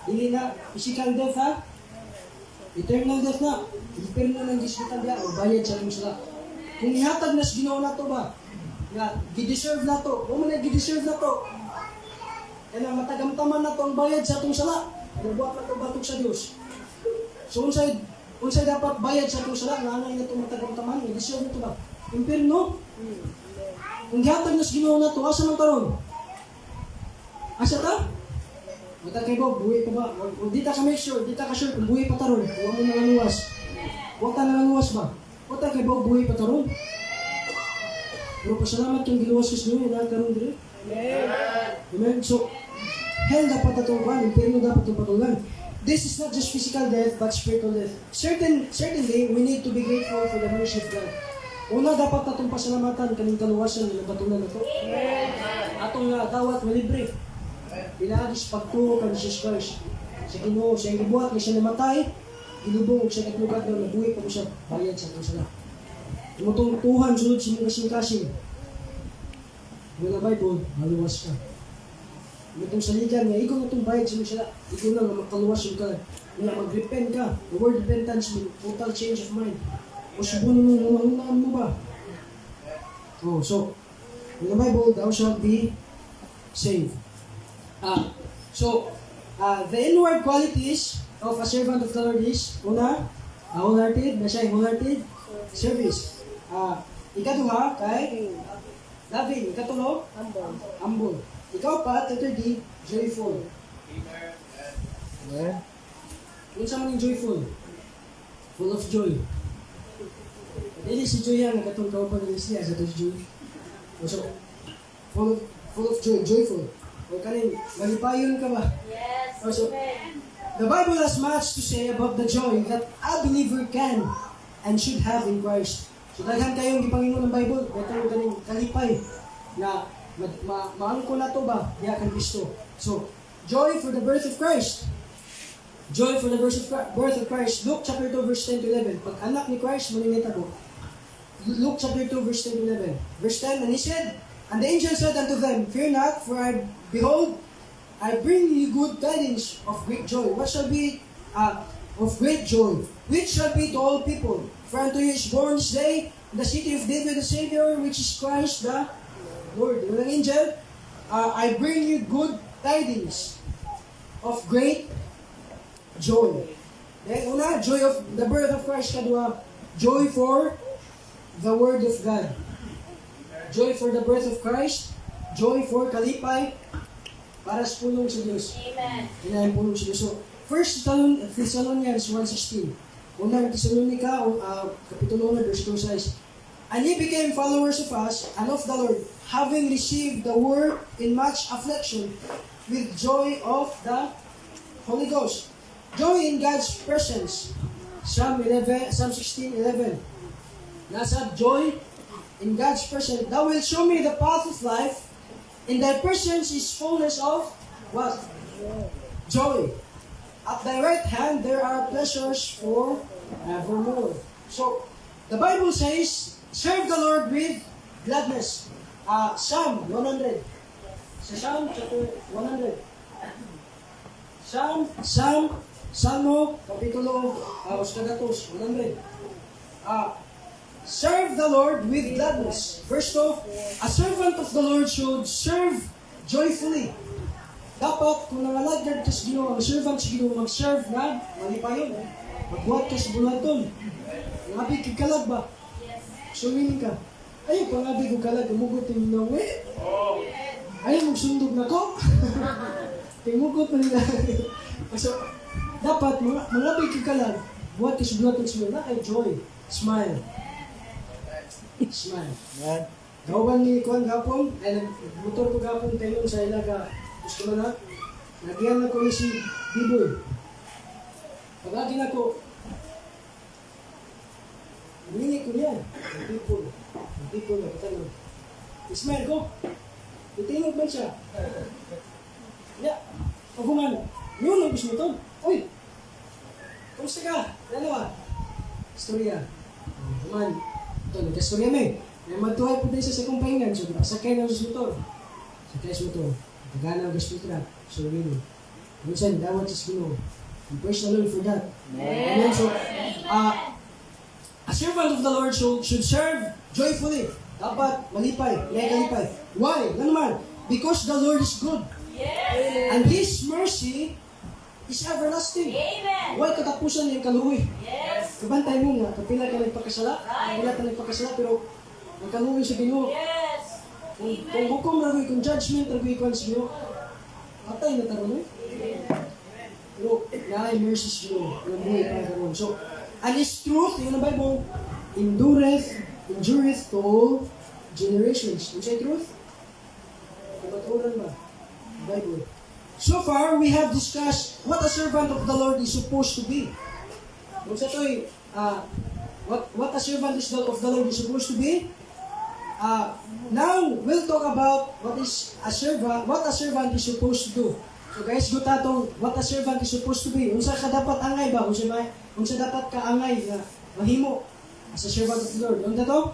dili na physical death ha, eternal death na, impierno nang gisgutan diha, mabayad sa atong sala. Kung ihatag na sa Ginoo nato ba, nga gi-deserve nato, mo man na gi-deserve nato, kanang matagamtaman nato ang bayad sa atong sala, nagbuhat nato batok sa Dios. So unsay unsay dapat bayad sa atong sala nga angay nato matagamtaman, gi-deserve nato ba? Impierno. Kung gihatag na sa Ginoo nato, asa man taron? Asa ta? Wa ta kay ba, buhi pa ba? O di ta ka make sure, di ta ka sure kung buhi pa taron. Wa mo nangaluwas. Wa ta nangaluwas ba? Wa ta kay ba buhi pa taron? Pero pasalamat kung giluwas ka sa Ginoo, naa karon dire. Amen. So, hell dapat atong kuan, impierno dapat atong padulngan. This is not just physical death, but spiritual death. Certainly, we need to be grateful for the mercy of God. Una, dapat atong pasalamatan kaning kaluwasan nga nabatunan nato. Atong nga dawat nga libre. Pinaagi sa pagtuo kang Jesus Christ. Sa Ginoo, sa iyang gibuhat nga siya namatay, gilubong og sa ikatlong adlaw nabuhi pa siya bayad sa atong sala. Imo tong tuhan sulod sa imong kasing-kasing. Wala Bible, maluwas ka. Imo tong saligan nga ikaw na itong bayad sa imong sala. Ikaw na nga makaluwas yung ka. Nga mag-repent ka. The word repentance means total change of mind. O subuno mo hunahunaan mo ba? Oh, so, in the Bible, thou shalt be saved. So, the inward qualities of a servant of the Lord is, una, wholehearted, na siya wholehearted service. Ikaduha, kay loving. Ikatulo, Humble. Humble. Ikaapat, letter D, joyful. Amen. Unsa man yung joyful? Full of joy. Dili si Joy ang katong kauban ni siya sa to si Joy. So, full of joy, joyful. O kaning malipayon ka ba? Yes. Oh, so, Amen. the Bible has much to say about the joy that a believer can and should have in Christ. So daghan kayong gipangingon ng Bible, betong kaning kalipay na maangko na to ba diha kang Kristo. So, joy for the birth of Christ. Joy for the birth of Christ. Luke chapter 2 verse 10 to 11. Pag anak ni Christ mo nito. Luke chapter 2 verse 10 to 11. Verse 10, and he said, and the angel said unto them, "Fear not, for I behold, I bring you good tidings of great joy." What shall be of great joy, which shall be to all people. For unto you is born this day in the city of David the Savior, which is Christ the Lord. Yung angel, I bring you good tidings of great joy. Then, una, joy of the birth of Christ. Kadua, joy for the word of God. Joy for the birth of Christ. Joy for kalipay para sa pulong sa Diyos. Amen. Inayin pulong sa Diyos. So, First Thessalonians 1:16. Unang Thessalonica, Kapitulo 1, verse 2 says, "And ye became followers of us and of the Lord, having received the word in much affliction with joy of the Holy Ghost." Joy in God's presence. Psalm 11, Psalm 16:11. Nasa joy in God's presence. "Thou wilt show me the path of life. In thy presence is fullness of" what? "Joy. At thy right hand there are pleasures for evermore." So, the Bible says, serve the Lord with gladness. Psalm 100. Sa Psalm chapter 100. Psalm, Salmo, Kapitulo, 100, 100. Serve the Lord with gladness. Verse 2, a servant of the Lord should serve joyfully. Dapat, kung nangalagad ka sa Ginoo, ang servant sa Ginoo, mag-serve na malipayon. Magbuhat ka sa buluhaton. Ngabi kag kalag ba? Yes. Sumili ka. Ay, pangabi ko kalag, umugot yung Ginoo. Eh. Ay, magsundog na ko. Timugot na nila. So, dapat, mga kag kalag, buhat ka sa buluhaton sa Ginoo, na kay joy. Smile. Smile. Amen. Gawban ni Kuan gapon, ay nagmotor ko gapon kayo sa ilaga. Gusto mo na? Nagyan na ko ni si Biboy. Pag-agi na ko, Humingi ko niya. Ang people. Ang people na katanong. Smile ko. Itingog man siya. Ya. Paghuman, yun ang gusto mo. Uy! Kumusta ka? Ano ba? Istorya. Human, ito, nagkastorya may. May magtuhay po din siya sa kumpahingan. So, sakay na sa motor. Sakay sa motor. Pagana ang gospel tract. So, yun. Minsan, dawat sa Ginoo. And praise the Lord for that. Amen. So, a servant of the Lord should serve joyfully. Dapat malipay, may kalipay. Why? Ano naman? Because the Lord is good. Yes. And His mercy is everlasting. Amen. Why katapusan yung kaluoy? Yes. Kabantay mo nga, kapila ka nagpakasala, kapila ka nagpakasala, pero Magkaluoy sa Ginoo. Kung hukom ra kung judgment ra kuy sa Ginoo, patay na ta ron eh. Pero naay mercy sa Ginoo, nga buhi pa karon. So, and His truth, ingon ang Bible, endureth, endureth to all generations. Unsay truth? Kamatuoran ba? Bible. So far, we have discussed what a servant of the Lord is supposed to be. Kung sa to'y, what a servant of the Lord is supposed to be, now we'll talk about what a servant is supposed to do. So guys, go tatong what a servant is supposed to be. Unsa ka dapat angay ba? Unsa dapat ka angay nga mahimo as a servant of the Lord? Unsa to?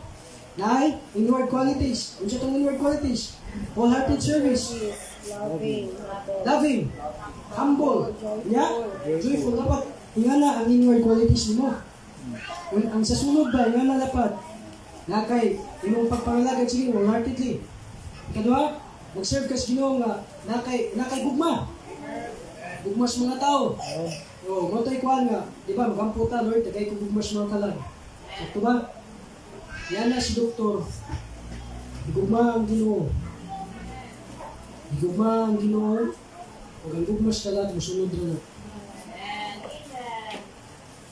Naay inward qualities. Unsa tong inward qualities? Wholehearted service, Loving. Loving, humble, yeah, joyful. Dapat ingana ang inward qualities nimo. Kung ang sa sulod ba, ingana dapat. Na kay imong pagpangalagad sa Ginoo wholeheartedly. Ikaduha, mag-serve ka sa Ginoo nga nakay gugma. Gugma sa mga tao. Oh, mo to'y kuan nga, di ba, magampo ta, "Lord, tagay ko gugma sa mga kalag." Sakto ba? Yan na si doktor. Gugma ang Ginoo. Gugma ang Ginoo. Ug ang gugma sa kalag mosunod ra na. Amen.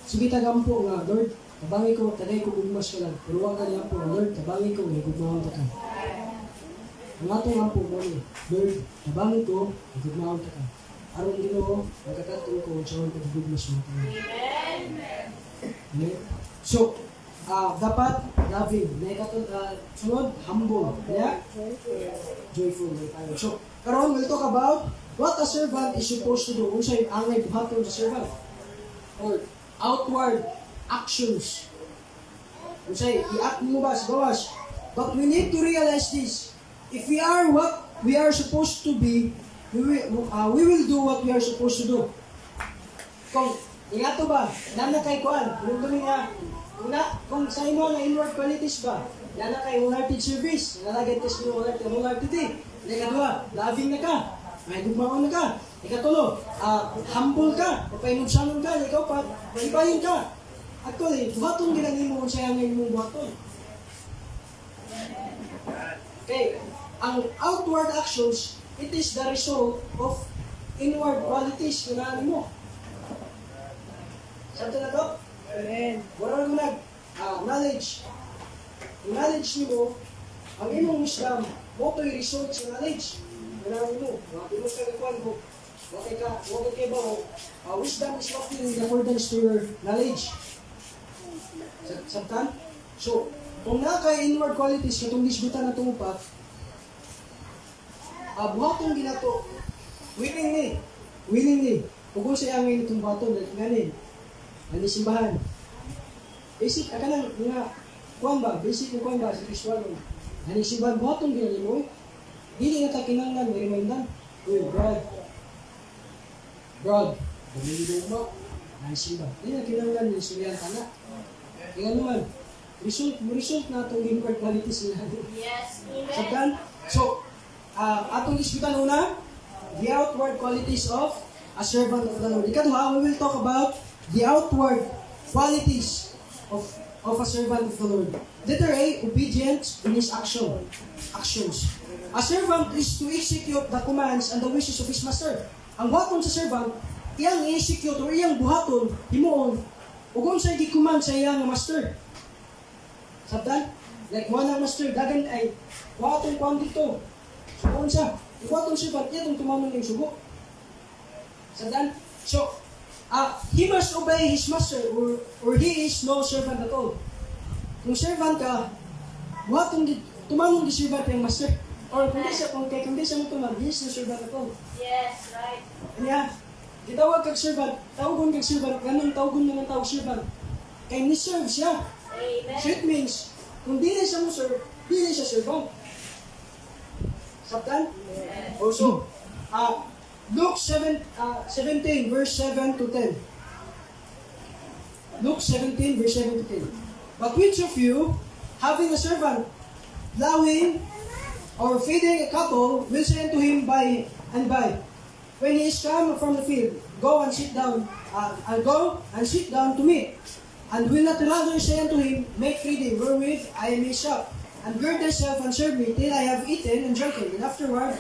Sige tagampo nga, "Lord, tabangi ko, tagay ko gugma sa kalag." Pero wa ka niya po, "Lord, tabangi ko, nga gugmaon ta ka." Ang atong ampo mo ni, "Lord, tabangi ko, nga gugmaon ta ka. Aron Ginoo, magkakatong ko sa akong pagigugma sa mga kalag." Amen. Okay? So, dapat loving. Na sunod, humble. Yeah? Joyful. Joyful na tayo. So, karon we'll talk about what a servant is supposed to do. Unsay angay buhaton sa servant. Or outward actions. Unsay i-act mo ba sa gawas. But we need to realize this. If we are what we are supposed to be, we will do what we are supposed to do. Kung ingato ba, nana kay kuan, kung tumi nga, kung sa imo nga inward qualities ba, nana kay wholehearted service, nalagay ka sa wholehearted, wholehearted. Ikaduha, loving na ka, may gugmaon na ka. Ikatulo, humble ka, papainubsanon ka, ikaw pa, malipayon ka. Actually, buhaton gina nimo kung siya nga imong buhaton. Okay, ang outward actions, it is the result of inward qualities na naa nimo. Sabto na to? Amen. Wala mo nag knowledge. Ang knowledge nimo, ang imong wisdom, mo to'y result sa knowledge. Wala nimo, wa mo ka kuan ko. Wa kay ba wisdom is walking in accordance to your knowledge. Sabtan? So, kung naa kay inward qualities katong gisgutan na tumupat, buhaton ginato willingly, willingly. Ug unsay angay nitong buhaton dahil nganin, ani simbahan. Basic, kanang nga kuan ba, basic nga kuan ba sa Kristohanon. Ani simbahan buhaton gina nimo. Dili na ta kinahanglan nga remindan. "Uy, Brad. Brad, dali mo. Ani simba." Dili na kinahanglan ni istoryahan ta na. Kaya naman, result na atong inward qualities nila. Yes. Amen. Sabtan? So, atong isgutan una, the outward qualities of a servant of the Lord. Ikaduha, we will talk about the outward qualities of a servant of the Lord. Letter A, obedience in his actions. A servant is to execute the commands and the wishes of his master. Ang buhaton sa servant, iyang i-execute or iyang buhaton, himuon, ug unsay gi-command sa iyang master. Sabtan? Like, mo nang master, dagan ay, kuha atong kuhan dito. So, unsa? Kuha atong servant, iya itong tumanon ng sugo. Sabtan? So, he must obey his master or he is no servant at all. Kung servant ka, buhaton di, tumanong di servant yung master. Or kung di siya mo tuman, he is no servant at all. Yes, right. Kanya, gitawag kag servant, tawagon kag servant, ganun tawagon naman tawag servant. Kay ni-serve siya. Amen. So it means, kung dili siya mo serve, dili siya servant. Sabtan? Also, Luke 7, 17, verse 7 to 10. Luke 17, verse 7 to 10. "But which of you, having a servant, plowing or feeding a cattle, will say unto him by and by, when he is come from the field, 'Go and sit down to meat?' And will not rather say unto him, 'Make ready wherewith I may sup, and gird thyself and serve me till I have eaten and drunken, and afterward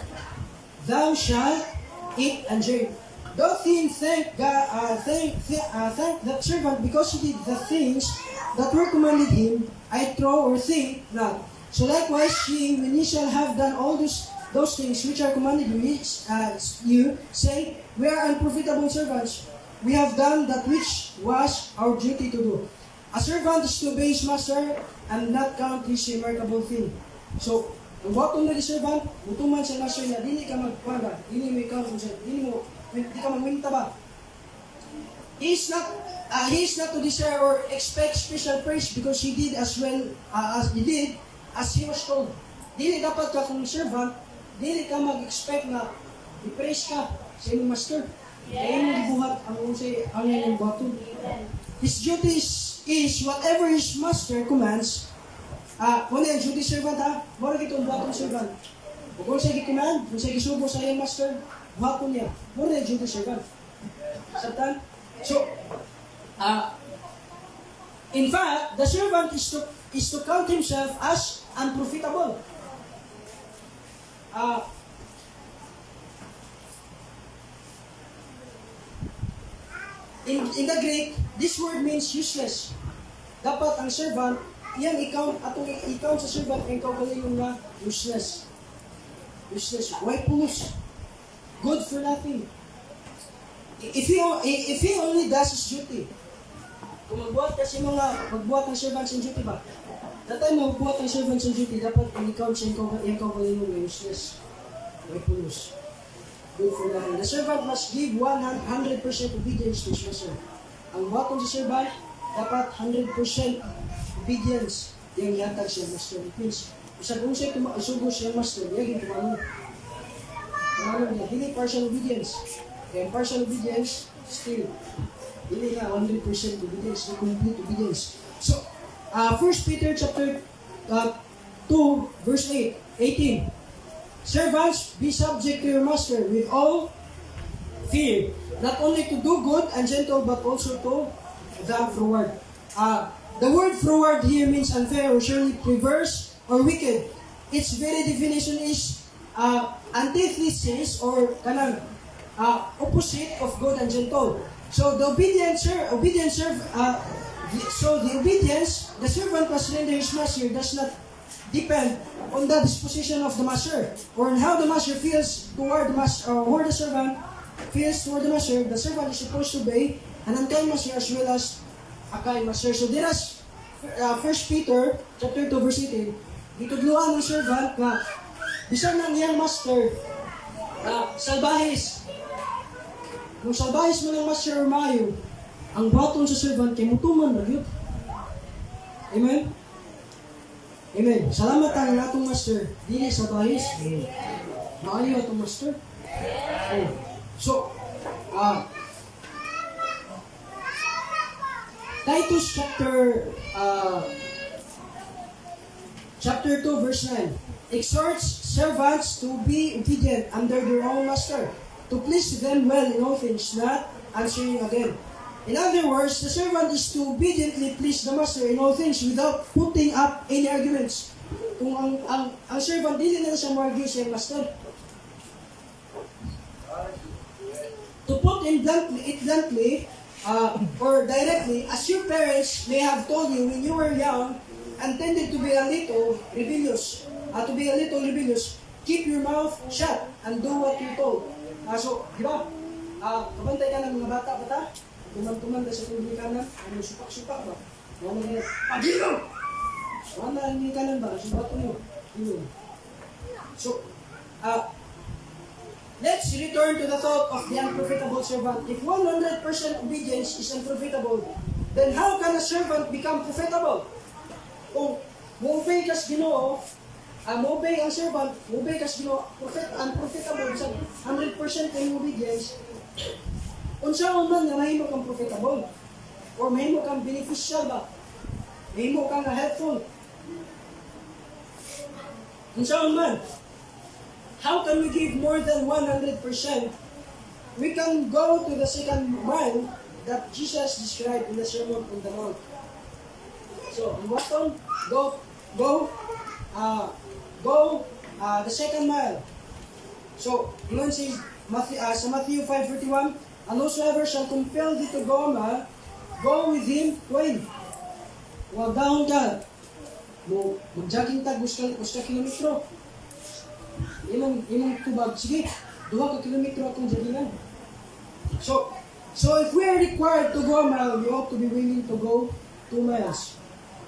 thou shalt eat and drink. Doth he thank God, thank that servant because he did the things that were commanded him? I trow or think not. So likewise, ye, when ye shall have done all those things which are commanded you, you say, "We are unprofitable servants. We have done that which was our duty to do." A servant is to obey his master and not count his remarkable thing. So, ang buhaton na servant, mutuman sa master niya, dili ka magkuhan ba, dili mo ikaw, dili mo, di ka magwinta ba. He is not to desire or expect special praise because he did as well as he did as he was told. Dili dapat ka kung servant, dili ka mag-expect na i-praise ka sa imong master. Kaya imong gibuhat ang unsay ang imong buhaton. Amen. His duty is whatever his master commands. Ah, uh, ang duty servant ha, mao ra gitong buhaton servant. Ug kung sa gi-command, kung sa gisugo sa iyang master, buhaton niya. Mao ra duty servant. Sabtan? So, in fact, the servant is to count himself as unprofitable. In the Greek, this word means useless. Dapat ang servant, iyang i-count, atong i-count sa servant, ang kaugalingon nga useless. Useless. Why pulos? Good for nothing. If he only does his duty, kung magbuhat kasi mga, magbuhat ang servant sa duty ba? That time magbuhat ang servant sa duty, dapat i-count siya iyang kaugalingon nga useless. Why pulos? Good for nothing. The servant must give 100% obedience to his master. Ang buhaton sa servant, dapat 100% obedience yung ihatag sa master. It means, bisag unsay isugo sa master, iya gyud tumanon. Tumanon niya. Dili partial obedience. Kaya partial obedience, still, dili na 100% obedience, no complete obedience. So, 1 Peter chapter 2, verse 8, 18. "Servants, be subject to your master with all fear, not only to do good and gentle, but also to the froward." The word "froward" here means unfair or surely perverse or wicked. Its very definition is antithesis or kanang opposite of good and gentle. So the obedient serve, the, so the obedience the servant must render his master does not depend on the disposition of the master or on how the master feels toward the master or the servant feels toward the master. The servant is supposed to obey an unkind master as well as a kind master. So there is 1 Peter chapter 2 verse 18. Gitudloan ng servant nga bisan ng iyang master salbahis. Kung salbahis mo ng master or maayo, ang buhaton sa servant kay mutuman ra gyud. Amen? Amen. Salamat ang atong master. Dili salbahis. Maayo atong master. Oh. So, Titus chapter 2 verse 9 exhorts servants to be obedient under their own master, to please them well in all things, not answering again. In other words, the servant is to obediently please the master in all things without putting up any arguments. Kung ang servant, dili na siya mo-argue sa iyang master. To put it bluntly, or directly, as your parents may have told you when you were young and tended to be a little rebellious, "Keep your mouth shut and do what you're told." So, di ba? Kabantay ka ng mga bata, bata, tuman-tuman ka sa ginikanan, ano, supak-supak ba? Wala na, pagilom! Wala ang ginikanan ba? Subato mo. Hilom. So, let's return to the thought of the unprofitable servant. If 100% obedience is unprofitable, then how can a servant become profitable? Kung mo-obey ka sa Ginoo, mo-obey ang servant, mo-obey ka sa Ginoo, unprofitable sa 100% ang obedience, unsa man nga mahimo kang profitable? Or mahimo kang beneficial ba? Mahimo kang nga helpful? Unsa man? How can we give more than 100%? We can go to the second mile that Jesus described in the Sermon on the Mount. So, ang button, go, go. go the second mile. So, ingon si Matthew, sa Matthew 5:31, "And whosoever shall compel thee to go a mile, go with him twain." Wa dahon ka, mo mag-jogging ta usa ka kilometro. Imong tubag, "Sige, 2 ka kilometro akong joggingan." So if we are required to go a mile, we ought to be willing to go 2 miles.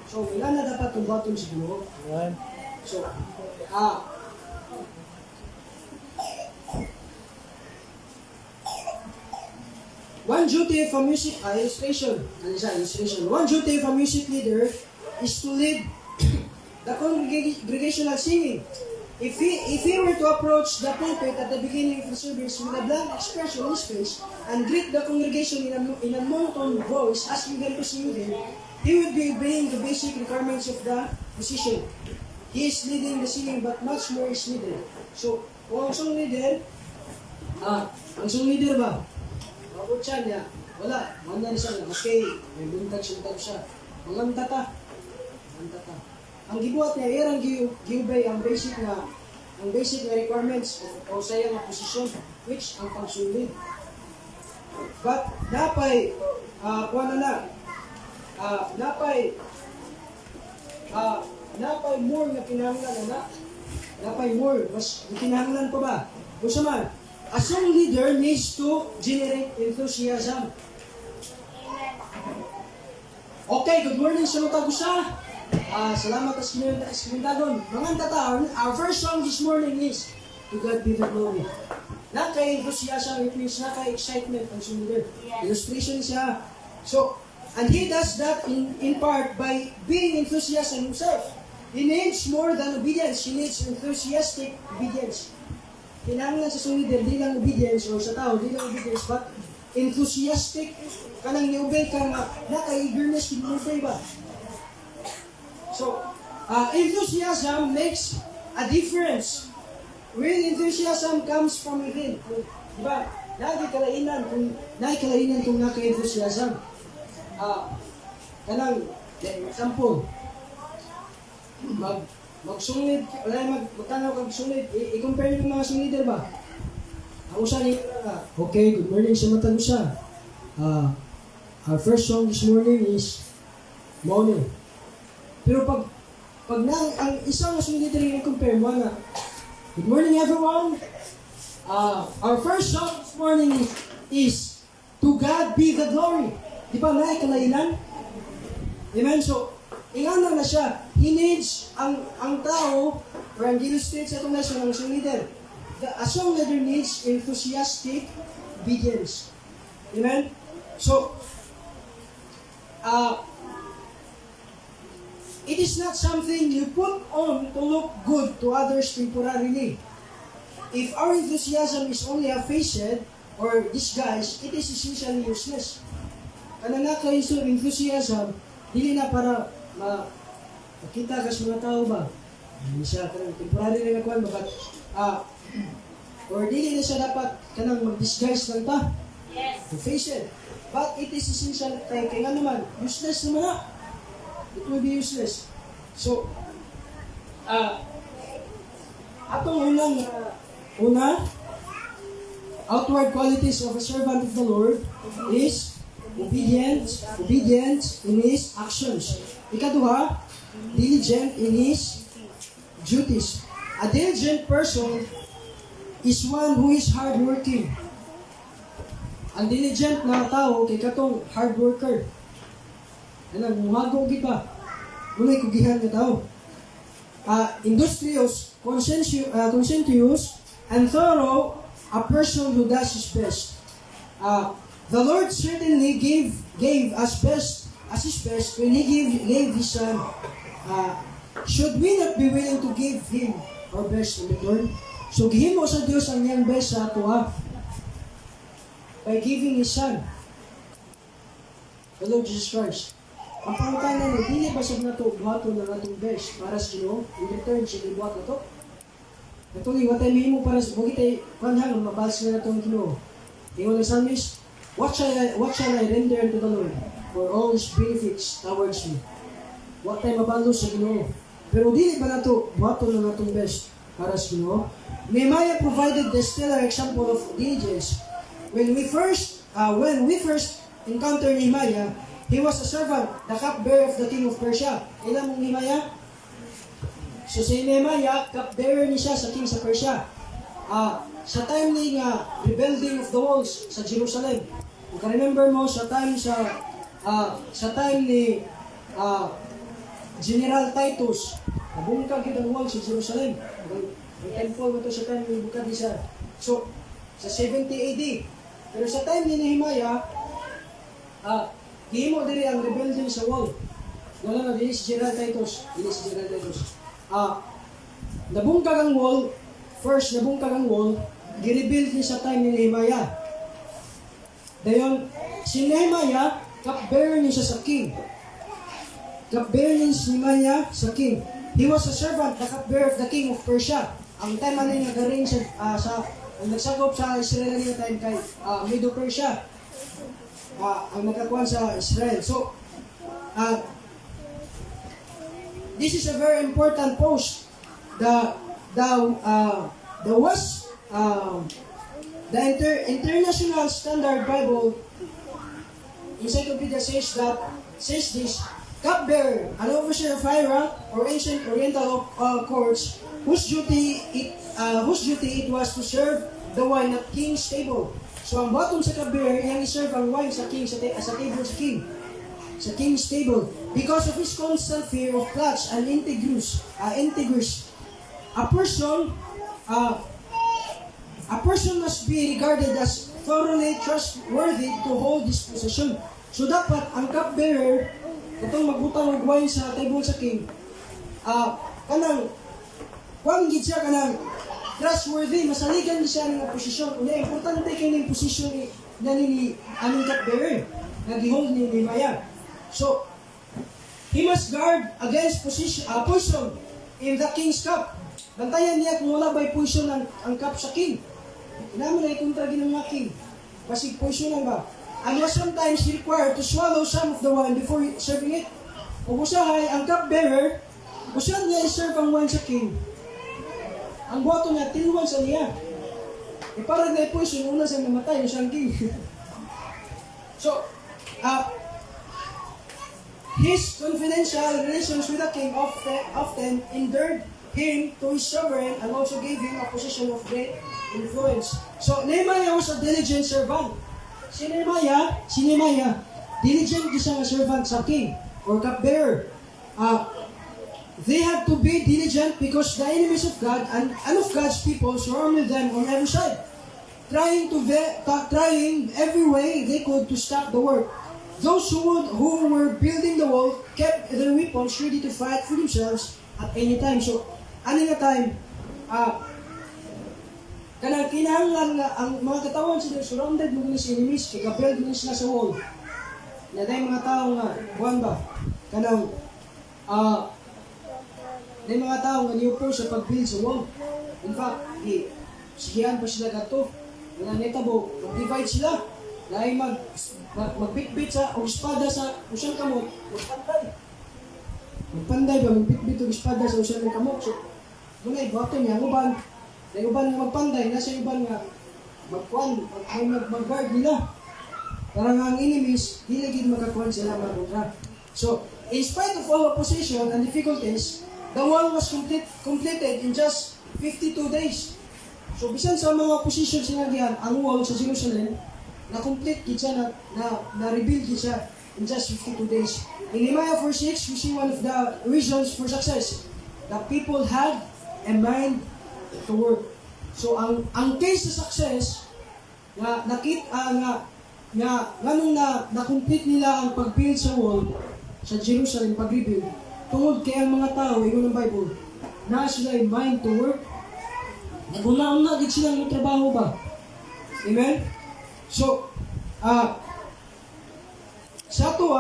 So, ilan na dapat itong buhaton sa Ginoo? Amen. So, one duty of a music, illustration, ano siya, illustration. One duty of a music leader is to lead the congregational singing. If he were to approach the pulpit at the beginning of the service with a blank expression on his face and greet the congregation in a monotone voice, asking them to sing with him, he would be obeying the basic requirements of the position. He is leading the singing, but much more is needed. So, kung ang song leader ba, mabot siya niya, wala, wala siya na, okay, may buntag siya siya. Manganta ta. Manganta ta. Ang gibuhat niya, iyang gi-obey ang basic na requirements of, o sa iyang nga posisyon, which ang pagsulid. But napay kuha na napay more nga kinahanglan na napay more mas kinahanglan pa ba? Unsa man, a song leader needs to generate enthusiasm. Okay, good morning sa mga usa. Salamat sa Kinuntagon. Mga tata, our first song this morning is "To God Be the Glory." Naka-enthusiasm, it means naka-excitement ang song leader. Illustration siya. So, and he does that in part by being enthusiastic himself. He needs more than obedience. He needs enthusiastic obedience. Kinahanglan sa song leader, di lang obedience, or sa tao, di lang obedience, but enthusiastic. Kanang ni-obey ka nga, naka-eagerness, kinultay ba? So, enthusiasm makes a difference. Real enthusiasm comes from within. Kung, di ba? Nagi kalainan kung naka-enthusiasm. Kanang example, magsunglid, wala magtanaw kag sunglid, i-compare niyo mga song leader ba? Ang usa ni, "Okay, good morning sa matag usa. Our first song this morning is Morning." Pero pag na, ang isang song leader yung compare mo na, "Good morning, everyone. Our first song this morning is 'To God Be the Glory.'" Di ba na kalainan? Amen? So, ingana na siya. He needs ang tao or ang illustrate sa itong lesson ang song leader. A song leader needs enthusiastic obedience. Amen? So, it is not something you put on to look good to others temporarily. If our enthusiasm is only a facade or disguise, it is essentially useless. Kanang naka enthusiasm, dili na para makita ka sa mga tao ba? Hindi siya kanang temporary lang kuan ba, but or dili na siya dapat kanang mag-disguise lang ta to face it. But it is essential kay nga naman, useless naman na. It will be useless. So, atong una, outward qualities of a servant of the Lord is obedience in his actions. Ikaduha, diligent in his duties. A diligent person is one who is hardworking. Ang diligent na tao kay katong hard worker. Ano, muhago gid ba? Muna'y kugihan nga tao. Industrious, conscientious, and thorough, a person who does his best. The Lord certainly gave us best as His best when He gave His Son. Should we not be willing to give Him our best in return? So gihimo sa Dios ang iyang best sa atoa by giving His Son, the Lord Jesus Christ. Ang pangutana ni, dili ba sa nato buhaton ang atong best para sa Ginoo in return sa gibuhat nato? Actually, wa tay mahimo para sa wag tay kanhang mabalas na nato ang Ginoo. Ingon ang psalmist, What shall I render unto the Lord for all His benefits towards me?" Wa tay mabalos sa Ginoo. Pero dili ba nato buhaton na natong best para sa Ginoo? Nehemiah provided the stellar example of diligence. When we first encountered Nehemiah, he was a servant, the cupbearer of the king of Persia. Kaila mong Nehemiah? So si Nehemiah, cupbearer ni siya sa king sa Persia. Sa time ni nga rebuilding of the walls sa Jerusalem. Kung remember mo sa time ni General Titus, nabungkag gyud ang wall sa Jerusalem. Ang temple mo to sa time ni Nebuchadnezzar. So, sa 70 AD. Pero sa time ni Nehemiah, gihimo diri ang rebuilding sa wall. No, dili si General Titus. Dili si General Titus. Nabungkag ang wall, first nabungkag ang wall, gi-rebuild ni sa time ni Nehemiah. Dayon, si Nehemiah, cupbearer niya siya sa king. Cupbearer ni si Nehemiah sa king. He was a servant, the cupbearer of the king of Persia. Ang time ani nga garing sa ang nagsakop sa Israel ani nga time kay Medo-Persia. Ang nakakuan sa Israel. So, this is a very important post. The was the International Standard Bible Encyclopedia says this: cupbearer, an officer of high rank or ancient Oriental courts whose duty it was to serve the wine at king's table. So ang buhaton sa cupbearer, iyang i-serve ang wine sa king sa table sa king, sa king's table, because of his constant fear of plots and intrigues. A person must be regarded as thoroughly trustworthy to hold this position. So dapat ang cupbearer katong magbutang og wine sa table sa king, kanang kuan gid siya, kanang trustworthy, masaligan gid siya nga posisyon. Unya importante kay ning posisyon ni nani ni aning cupbearer nga gihold ni Nehemiah. So he must guard against poison in the king's cup. Bantayan niya kung wala ba'y poison ang cup sa king. Kinahanglan na ikontra ginang nga king. Basig poison ang ba. And was sometimes required to swallow some of the wine before serving it. Ug usahay, ang cupbearer, usahay niya i-serve ang wine sa king. Ang buhaton niya, tilwan sa niya. E para na poison, una siya mamatay, yung siyang king. So, his confidential relations with the king often endeared him to his sovereign and also gave him a position of great influence. So, Nehemiah was a diligent servant. Si Nehemiah, diligent siya nga servant sa king or cupbearer. They had to be diligent because the enemies of God and of God's people surrounded them on every side, trying every way they could to stop the work. Those who were building the wall kept their weapons ready to fight for themselves at any time. So, ano nga time, kanang kinahanglan nga ang mga katawan sila surrounded mo sa enemies kay ga-build mo sila sa wall. Na dahil mga tao nga buwan ba kanang dahil mga tao nga ni-oppose sa pag-build sa wall. In fact, di sigihan pa sila kadto. Wala netabo, mag-divide sila. Dahil magbitbit sa og espada sa usang kamot, magpanday. Magpanday ba magbitbit og espada sa usang kamot. So, muna ibuhaton niya ang uban. Dahil uban nga magpanday, nasa uban nga magkuan, mag-guard nila. Para nga ang enemies, dili gid makakuan sila mga kontra. So, in spite of all opposition and difficulties, the wall was completed in just 52 days. So, bisan sa mga opposition sinagihan, ang wall sa Jerusalem, na-complete gid siya, na-rebuild gid siya in just 52 days. In Nehemiah 4:6, we see one of the reasons for success. The people had a mind to work. So, ang case sa success, nga nakita nga nga nganong na na-complete nila ang pag-build sa wall sa Jerusalem, pag-rebuild, tungod kay ang mga tao, ingon ng Bible, na sila ay mind to work. Naguna-una gid sila ng trabaho ba. Amen. So sa ato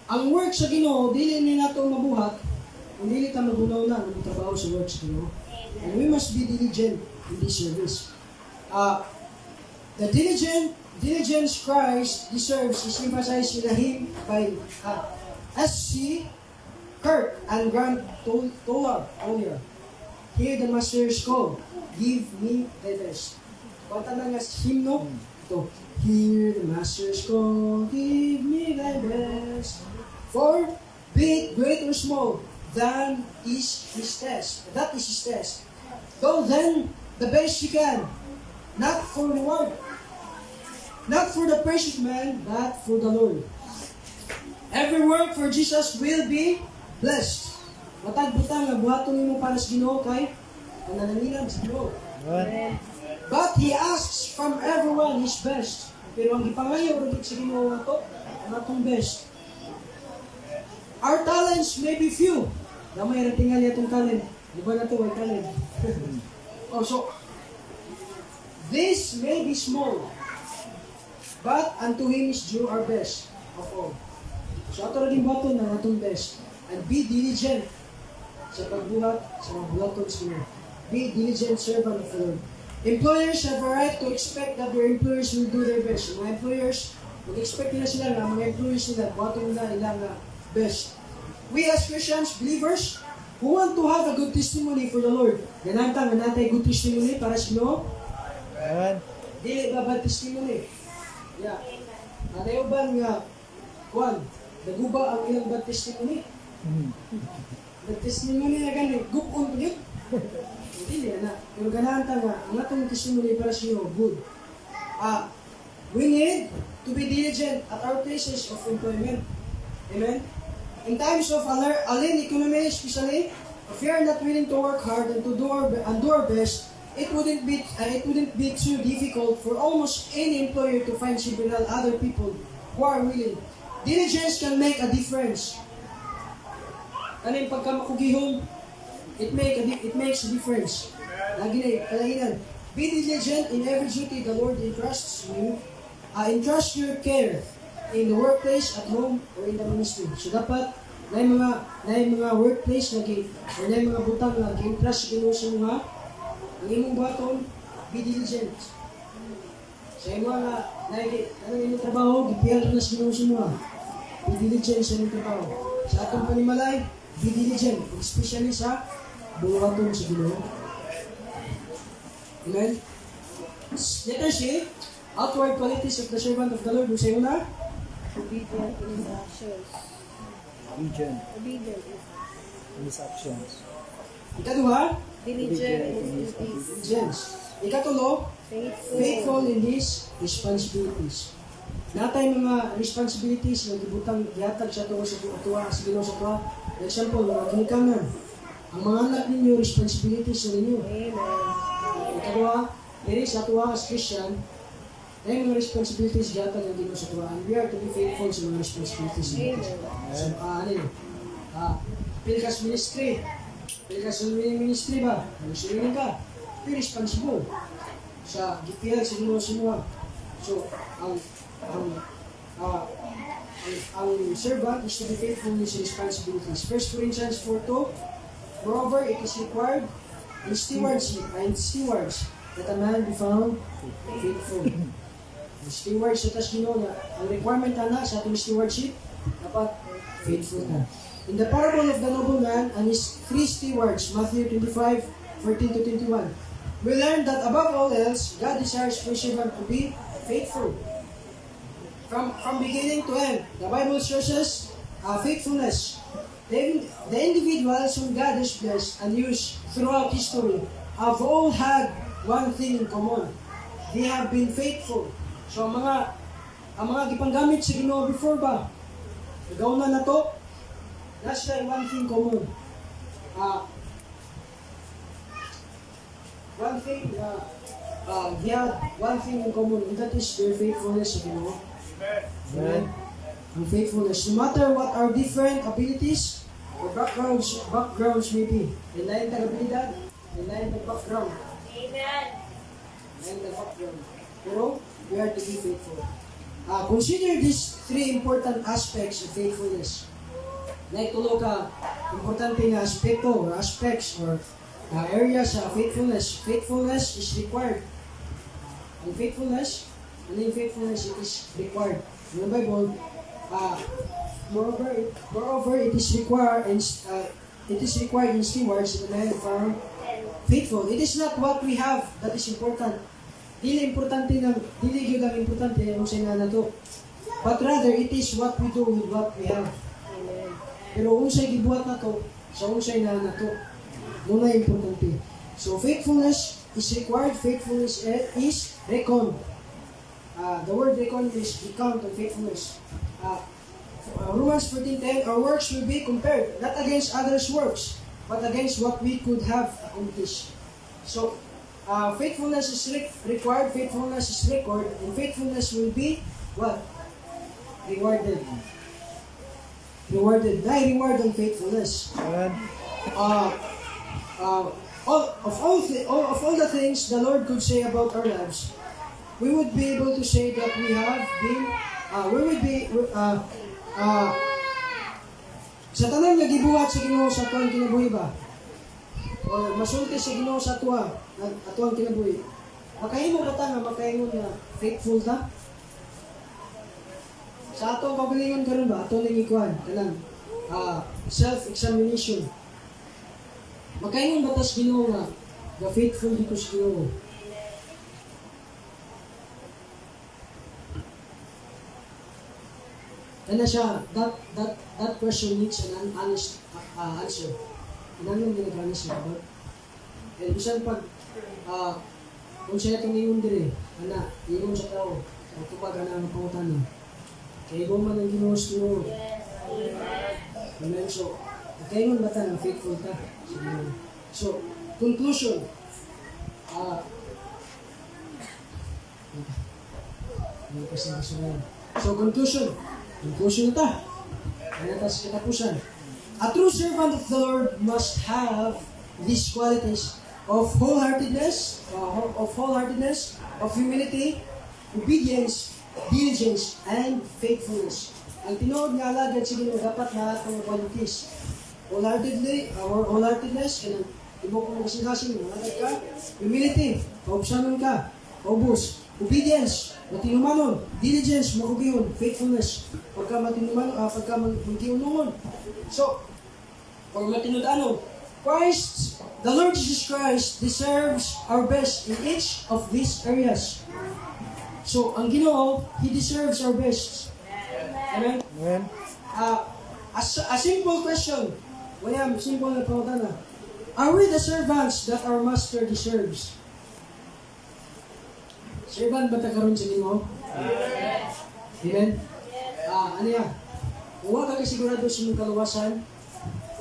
ang work sa Ginoo dili ni nato mabuhat kung dili ta maguna-una ng trabaho sa work sa Ginoo, and we must be diligent in this service. The diligent Diligence Christ deserves is emphasized in a hymn by S.C. Kirk and Grant Toller. "Hear the Master's call, give me thy best." Kanta na nga hymno. Ito. "Hear the Master's call, give me thy best. For, be it great or small, than is his test. That is his test. Do then the best you can, not for reward, not for the praise of man, but for the Lord. Every work for Jesus will be blessed." Matag butang nga buhaton nimo para sa Ginoo kay panalangin sa Ginoo. Amen. But He asks from everyone his best. Pero ang gipangayo ra sa Ginoo ato, ang atong best. Our talents may be few. Gamay ra tingali atong talent. Di ba na to way talent? Oh, so this may be small, but unto Him is due our best of all. So ato ra buhaton ang atong best and be diligent sa pagbuhat sa mga buhaton sa Ginoo. Be diligent servant of the Lord. Employers have a right to expect that their employers will do their best. Yung mga employers, mag-expect nila sila na mga employees nila, buhaton nila ilang best. We as Christians, believers, who want to have a good testimony for the Lord. Ganahan ta nga naa tay good testimony para sa Ginoo. Amen. Dili ba bad testimony? Yeah. Naa uban nga kuan, naguba ang ilang bad testimony. Bad testimony na gani, gub-on pa gyud. Dili na. Pero ganahan ta nga ang atong testimony para sa Ginoo good. We need to be diligent at our places of employment. Amen. In times of a lean economy, especially, if we are not willing to work hard and do our best, it wouldn't be too difficult for almost any employer to find several other people who are willing. Diligence can make a difference. Kaning pagkamakugihon, it makes a difference. Lagi na kalahinan. Be diligent in every duty the Lord entrusts you. Entrust your care in the workplace, at home, or in the ministry. So dapat na mga workplace nga gi or na mga butang nga gi-entrust Ginoo sa mga ang imong buhaton, be diligent. Sa imo nga na kanang imong trabaho, gipiyal na sa Ginoo sa mga. Be diligent sa imong trabaho. Sa atong panimalay, be diligent, especially sa buhaton sa Ginoo. Amen. Letter C, outward qualities of the servant of the Lord. Unsay una? Obedient in his actions. Obedient Obedient in his in his actions. Ikaduha, Diligent in his duties. Diligence. Ikatulo, Faithful. Faithful in his responsibilities. Naa tay mga responsibilities nga gibutang gihatag sa tuwa sa tuwa sa Ginoo sa tuwa. For example, mga ginikanan. Ang mga anak ninyo, responsibilities sa ninyo. Amen. Ikaduha, diri sa tuwa as Christian, tayo mga responsibilities gihatag ang Ginoo sa tuwa and we are to be faithful sa mga responsibilities natin. So, ano yun? Pilkas ministry. Pilkas ministry ba? Mag ka. Be responsible sa gipiyal sa Ginoo sa inyo. So, ang servant is to be faithful in his responsibilities. 1 Corinthians 4:2. "Moreover, it is required in stewardship and stewards that a man be found faithful." Ang stewards sa tas Ginoo na ang requirement ana sa atong stewardship, dapat faithful na. In the parable of the nobleman and his three stewards, Matthew 25:14 to 21, we learn that above all else, God desires for his servant to be faithful. From beginning to end, the Bible stresses faithfulness. The individuals whom God has blessed and used throughout history have all had one thing in common. They have been faithful. So ang mga gipanggamit sa Ginoo before ba, nagaw na to, that's like one thing common. One thing, they had one thing in common, and that is their faithfulness sa Ginoo. Amen. Ang faithfulness. No matter what our different abilities or backgrounds may be. Lain tag abilidad, lain tag background, Amen. Lain tag background. Pero we are to be faithful. Consider these three important aspects of faithfulness. Like tulo ka importante nga aspekto or aspects or areas sa faithfulness. Faithfulness is required. Ang faithfulness Ano yung faithfulness, it is required. In the Bible, moreover, it is required in stewards that the man found faithful. It is not what we have that is important. Dili importante ng dili gyud ang importante ang unsay naa nato. But rather it is what we do with what we have. Amen. Pero unsay gibuhat nato sa unsay naa nato. Mao na importante. So faithfulness is required, faithfulness is reckoned. The word reckon is account of faithfulness. Romans 14:10, our works will be compared, not against others' works, but against what we could have accomplished. So, faithfulness is required, faithfulness is record, and faithfulness will be what? Rewarded. Rewarded. Dahil reward ang faithfulness. Amen. All of all the things the Lord could say about our lives, we would be able to say that we have been, we would be, sa tanan nga gibuhat sa Ginoo sa atuang kinabuhi ba? Or masulti sa Ginoo sa atoa, nga atuang kinabuhi. Makahimo ba ta nga makaingon nga faithful ta? Sa atong kaugalingon karon ba, ato ning ikuan kanang self-examination. Makaingon ba tas Ginoo nga ga faithful dito sa Ginoo? Kana siya, that question needs an honest answer. Kinahanglan gyud nag-honest ba? And bisan pag kung siya itong ingon diri, ana, ingon sa tao, ang tubag ana ang pangutana. Kay ikaw man ang Ginoo sa Ginoo. Yes. Amen. Amen. So, makaingon ba ta nga faithful ta sa Ginoo? So, conclusion. Ano pa sa kasunod? So, conclusion. Conclusion na ta. Ano ta sa katapusan? A true servant of the Lord must have these qualities of wholeheartedness, of humility, obedience, diligence, and faithfulness. Ang tinuod nga alagad sa Ginoo dapat naa atong qualities. Wholeheartedly, or wholeheartedness, kanang tibok mo kasing-kasing, mangalagad ka. Humility, paubsanon ka, paubos. Obedience, matinumanon. Diligence, makugiyon. Faithfulness, pagka matinumanon, pagka magkiunungon. So, or matinud-anon. Christ, the Lord Jesus Christ deserves our best in each of these areas. So, ang Ginoo, He deserves our best. Amen? Amen. A simple question. Wala, simple na pangutana. Are we the servants that our master deserves? Servant ba ta karon sa Ginoo? Amen? Ano yan? Kung wa ka sigurado sa imong kaluwasan,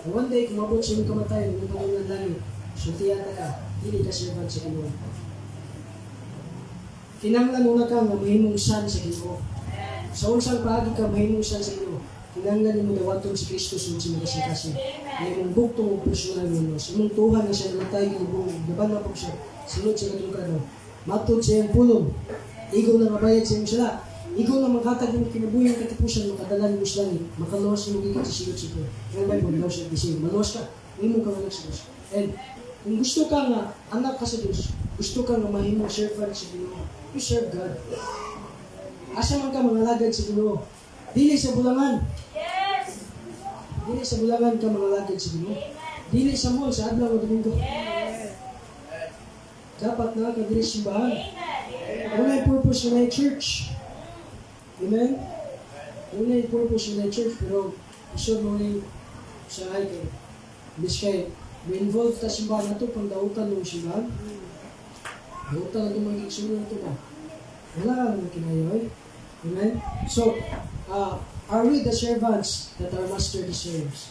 kung one day, kung mabot sa imong kamatayon, imong panungan langit, sultihan ta ka, dili ka servant sa Ginoo. Kinahanglan una ka nga mahimong son sa Ginoo. Sa unsang paagi ka mahimong son sa Ginoo? Kinahanglan nimo dawaton si Kristo sa imong kasing-kasing. Imong bugtong og personal nga Dios. Imong tuhan nga siya namatay ginubo, naban na po siya. Sunod sa katong kadlaw. Matod sa iyang pulong. Igo na mabayad sa iyong sala. Igo na makatag ng kinabuhi ang katapusan, makadala nimo sa langit, makaluwas nimo gikan sa silot sa Diyos. Ang Bible, thou shalt be saved. Maluwas ka. Mahimo ka anak sa Diyos. And kung gusto ka nga anak ka sa Diyos, gusto ka nga mahimong servant sa Ginoo, you serve God. Asa man ka mangalagad sa Ginoo? Dili sa bulangan. Yes. Dili sa bulangan ka mangalagad sa Ginoo. Amen. Dili sa mall sa adlaw o Domingo. Yes. Dapat naa ka diri sa simbahan. Amen. Unay purpose na church. Amen? Unay purpose na church pero isod mo ni sa ay kay bis kay may involve ta simbahan nato pang dautan ng simbahan. Dautan na itong mga igsuon nato ba? Wala ka naman kinayo eh. Amen? So, are we the servants that our master deserves?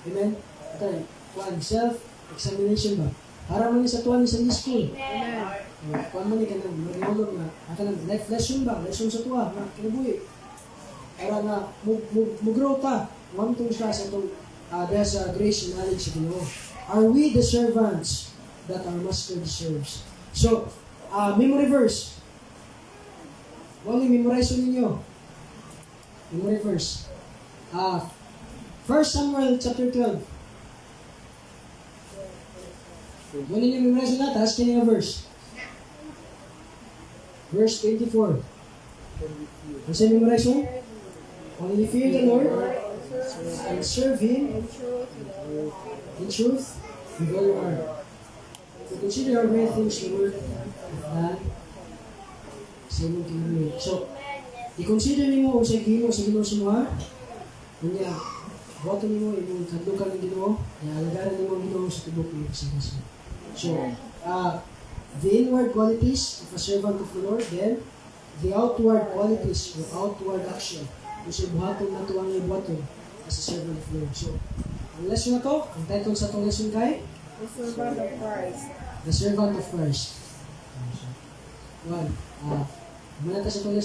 Amen? Okay. Kuan, self-examination ba? Para man ni sa tuwan ni Sunday school. Amen. Kuan man ni kanang magulog nga, kanang life lesson ba? Lesson sa tuwa, nga kinabuhi. Para nga mo grow ta, wantong siya sa itong diha sa grace and knowledge sa Ginoo. Are we the servants that our master deserves? So, memory verse. Mao ni memorize ninyo. Memory verse. 1 Samuel chapter 12. Mao ninyo memorize na, taas kini nga verse. Verse 24. Only fear. Ang sa memorize mo? Only fear the Lord and serve Him In truth with all your heart. in truth with all your heart. To consider how great things the Lord hath done sa imong kinabuhi. So, i-consider nimo unsay gihimo sa Ginoo sa imo ha. Unya, buhaton nimo imong kahadlukan ng Ginoo, nya alagaran nimo ang Ginoo sa tibok imong kasing. So, the inward qualities of a servant of the Lord, then the outward qualities or outward action unsay buhaton nato ang buhaton as a servant of the Lord. So, ang lesson na to, ang title sa atong lesson kay The servant of Christ. The Servant of Christ. One, muna ta sa atong lesson.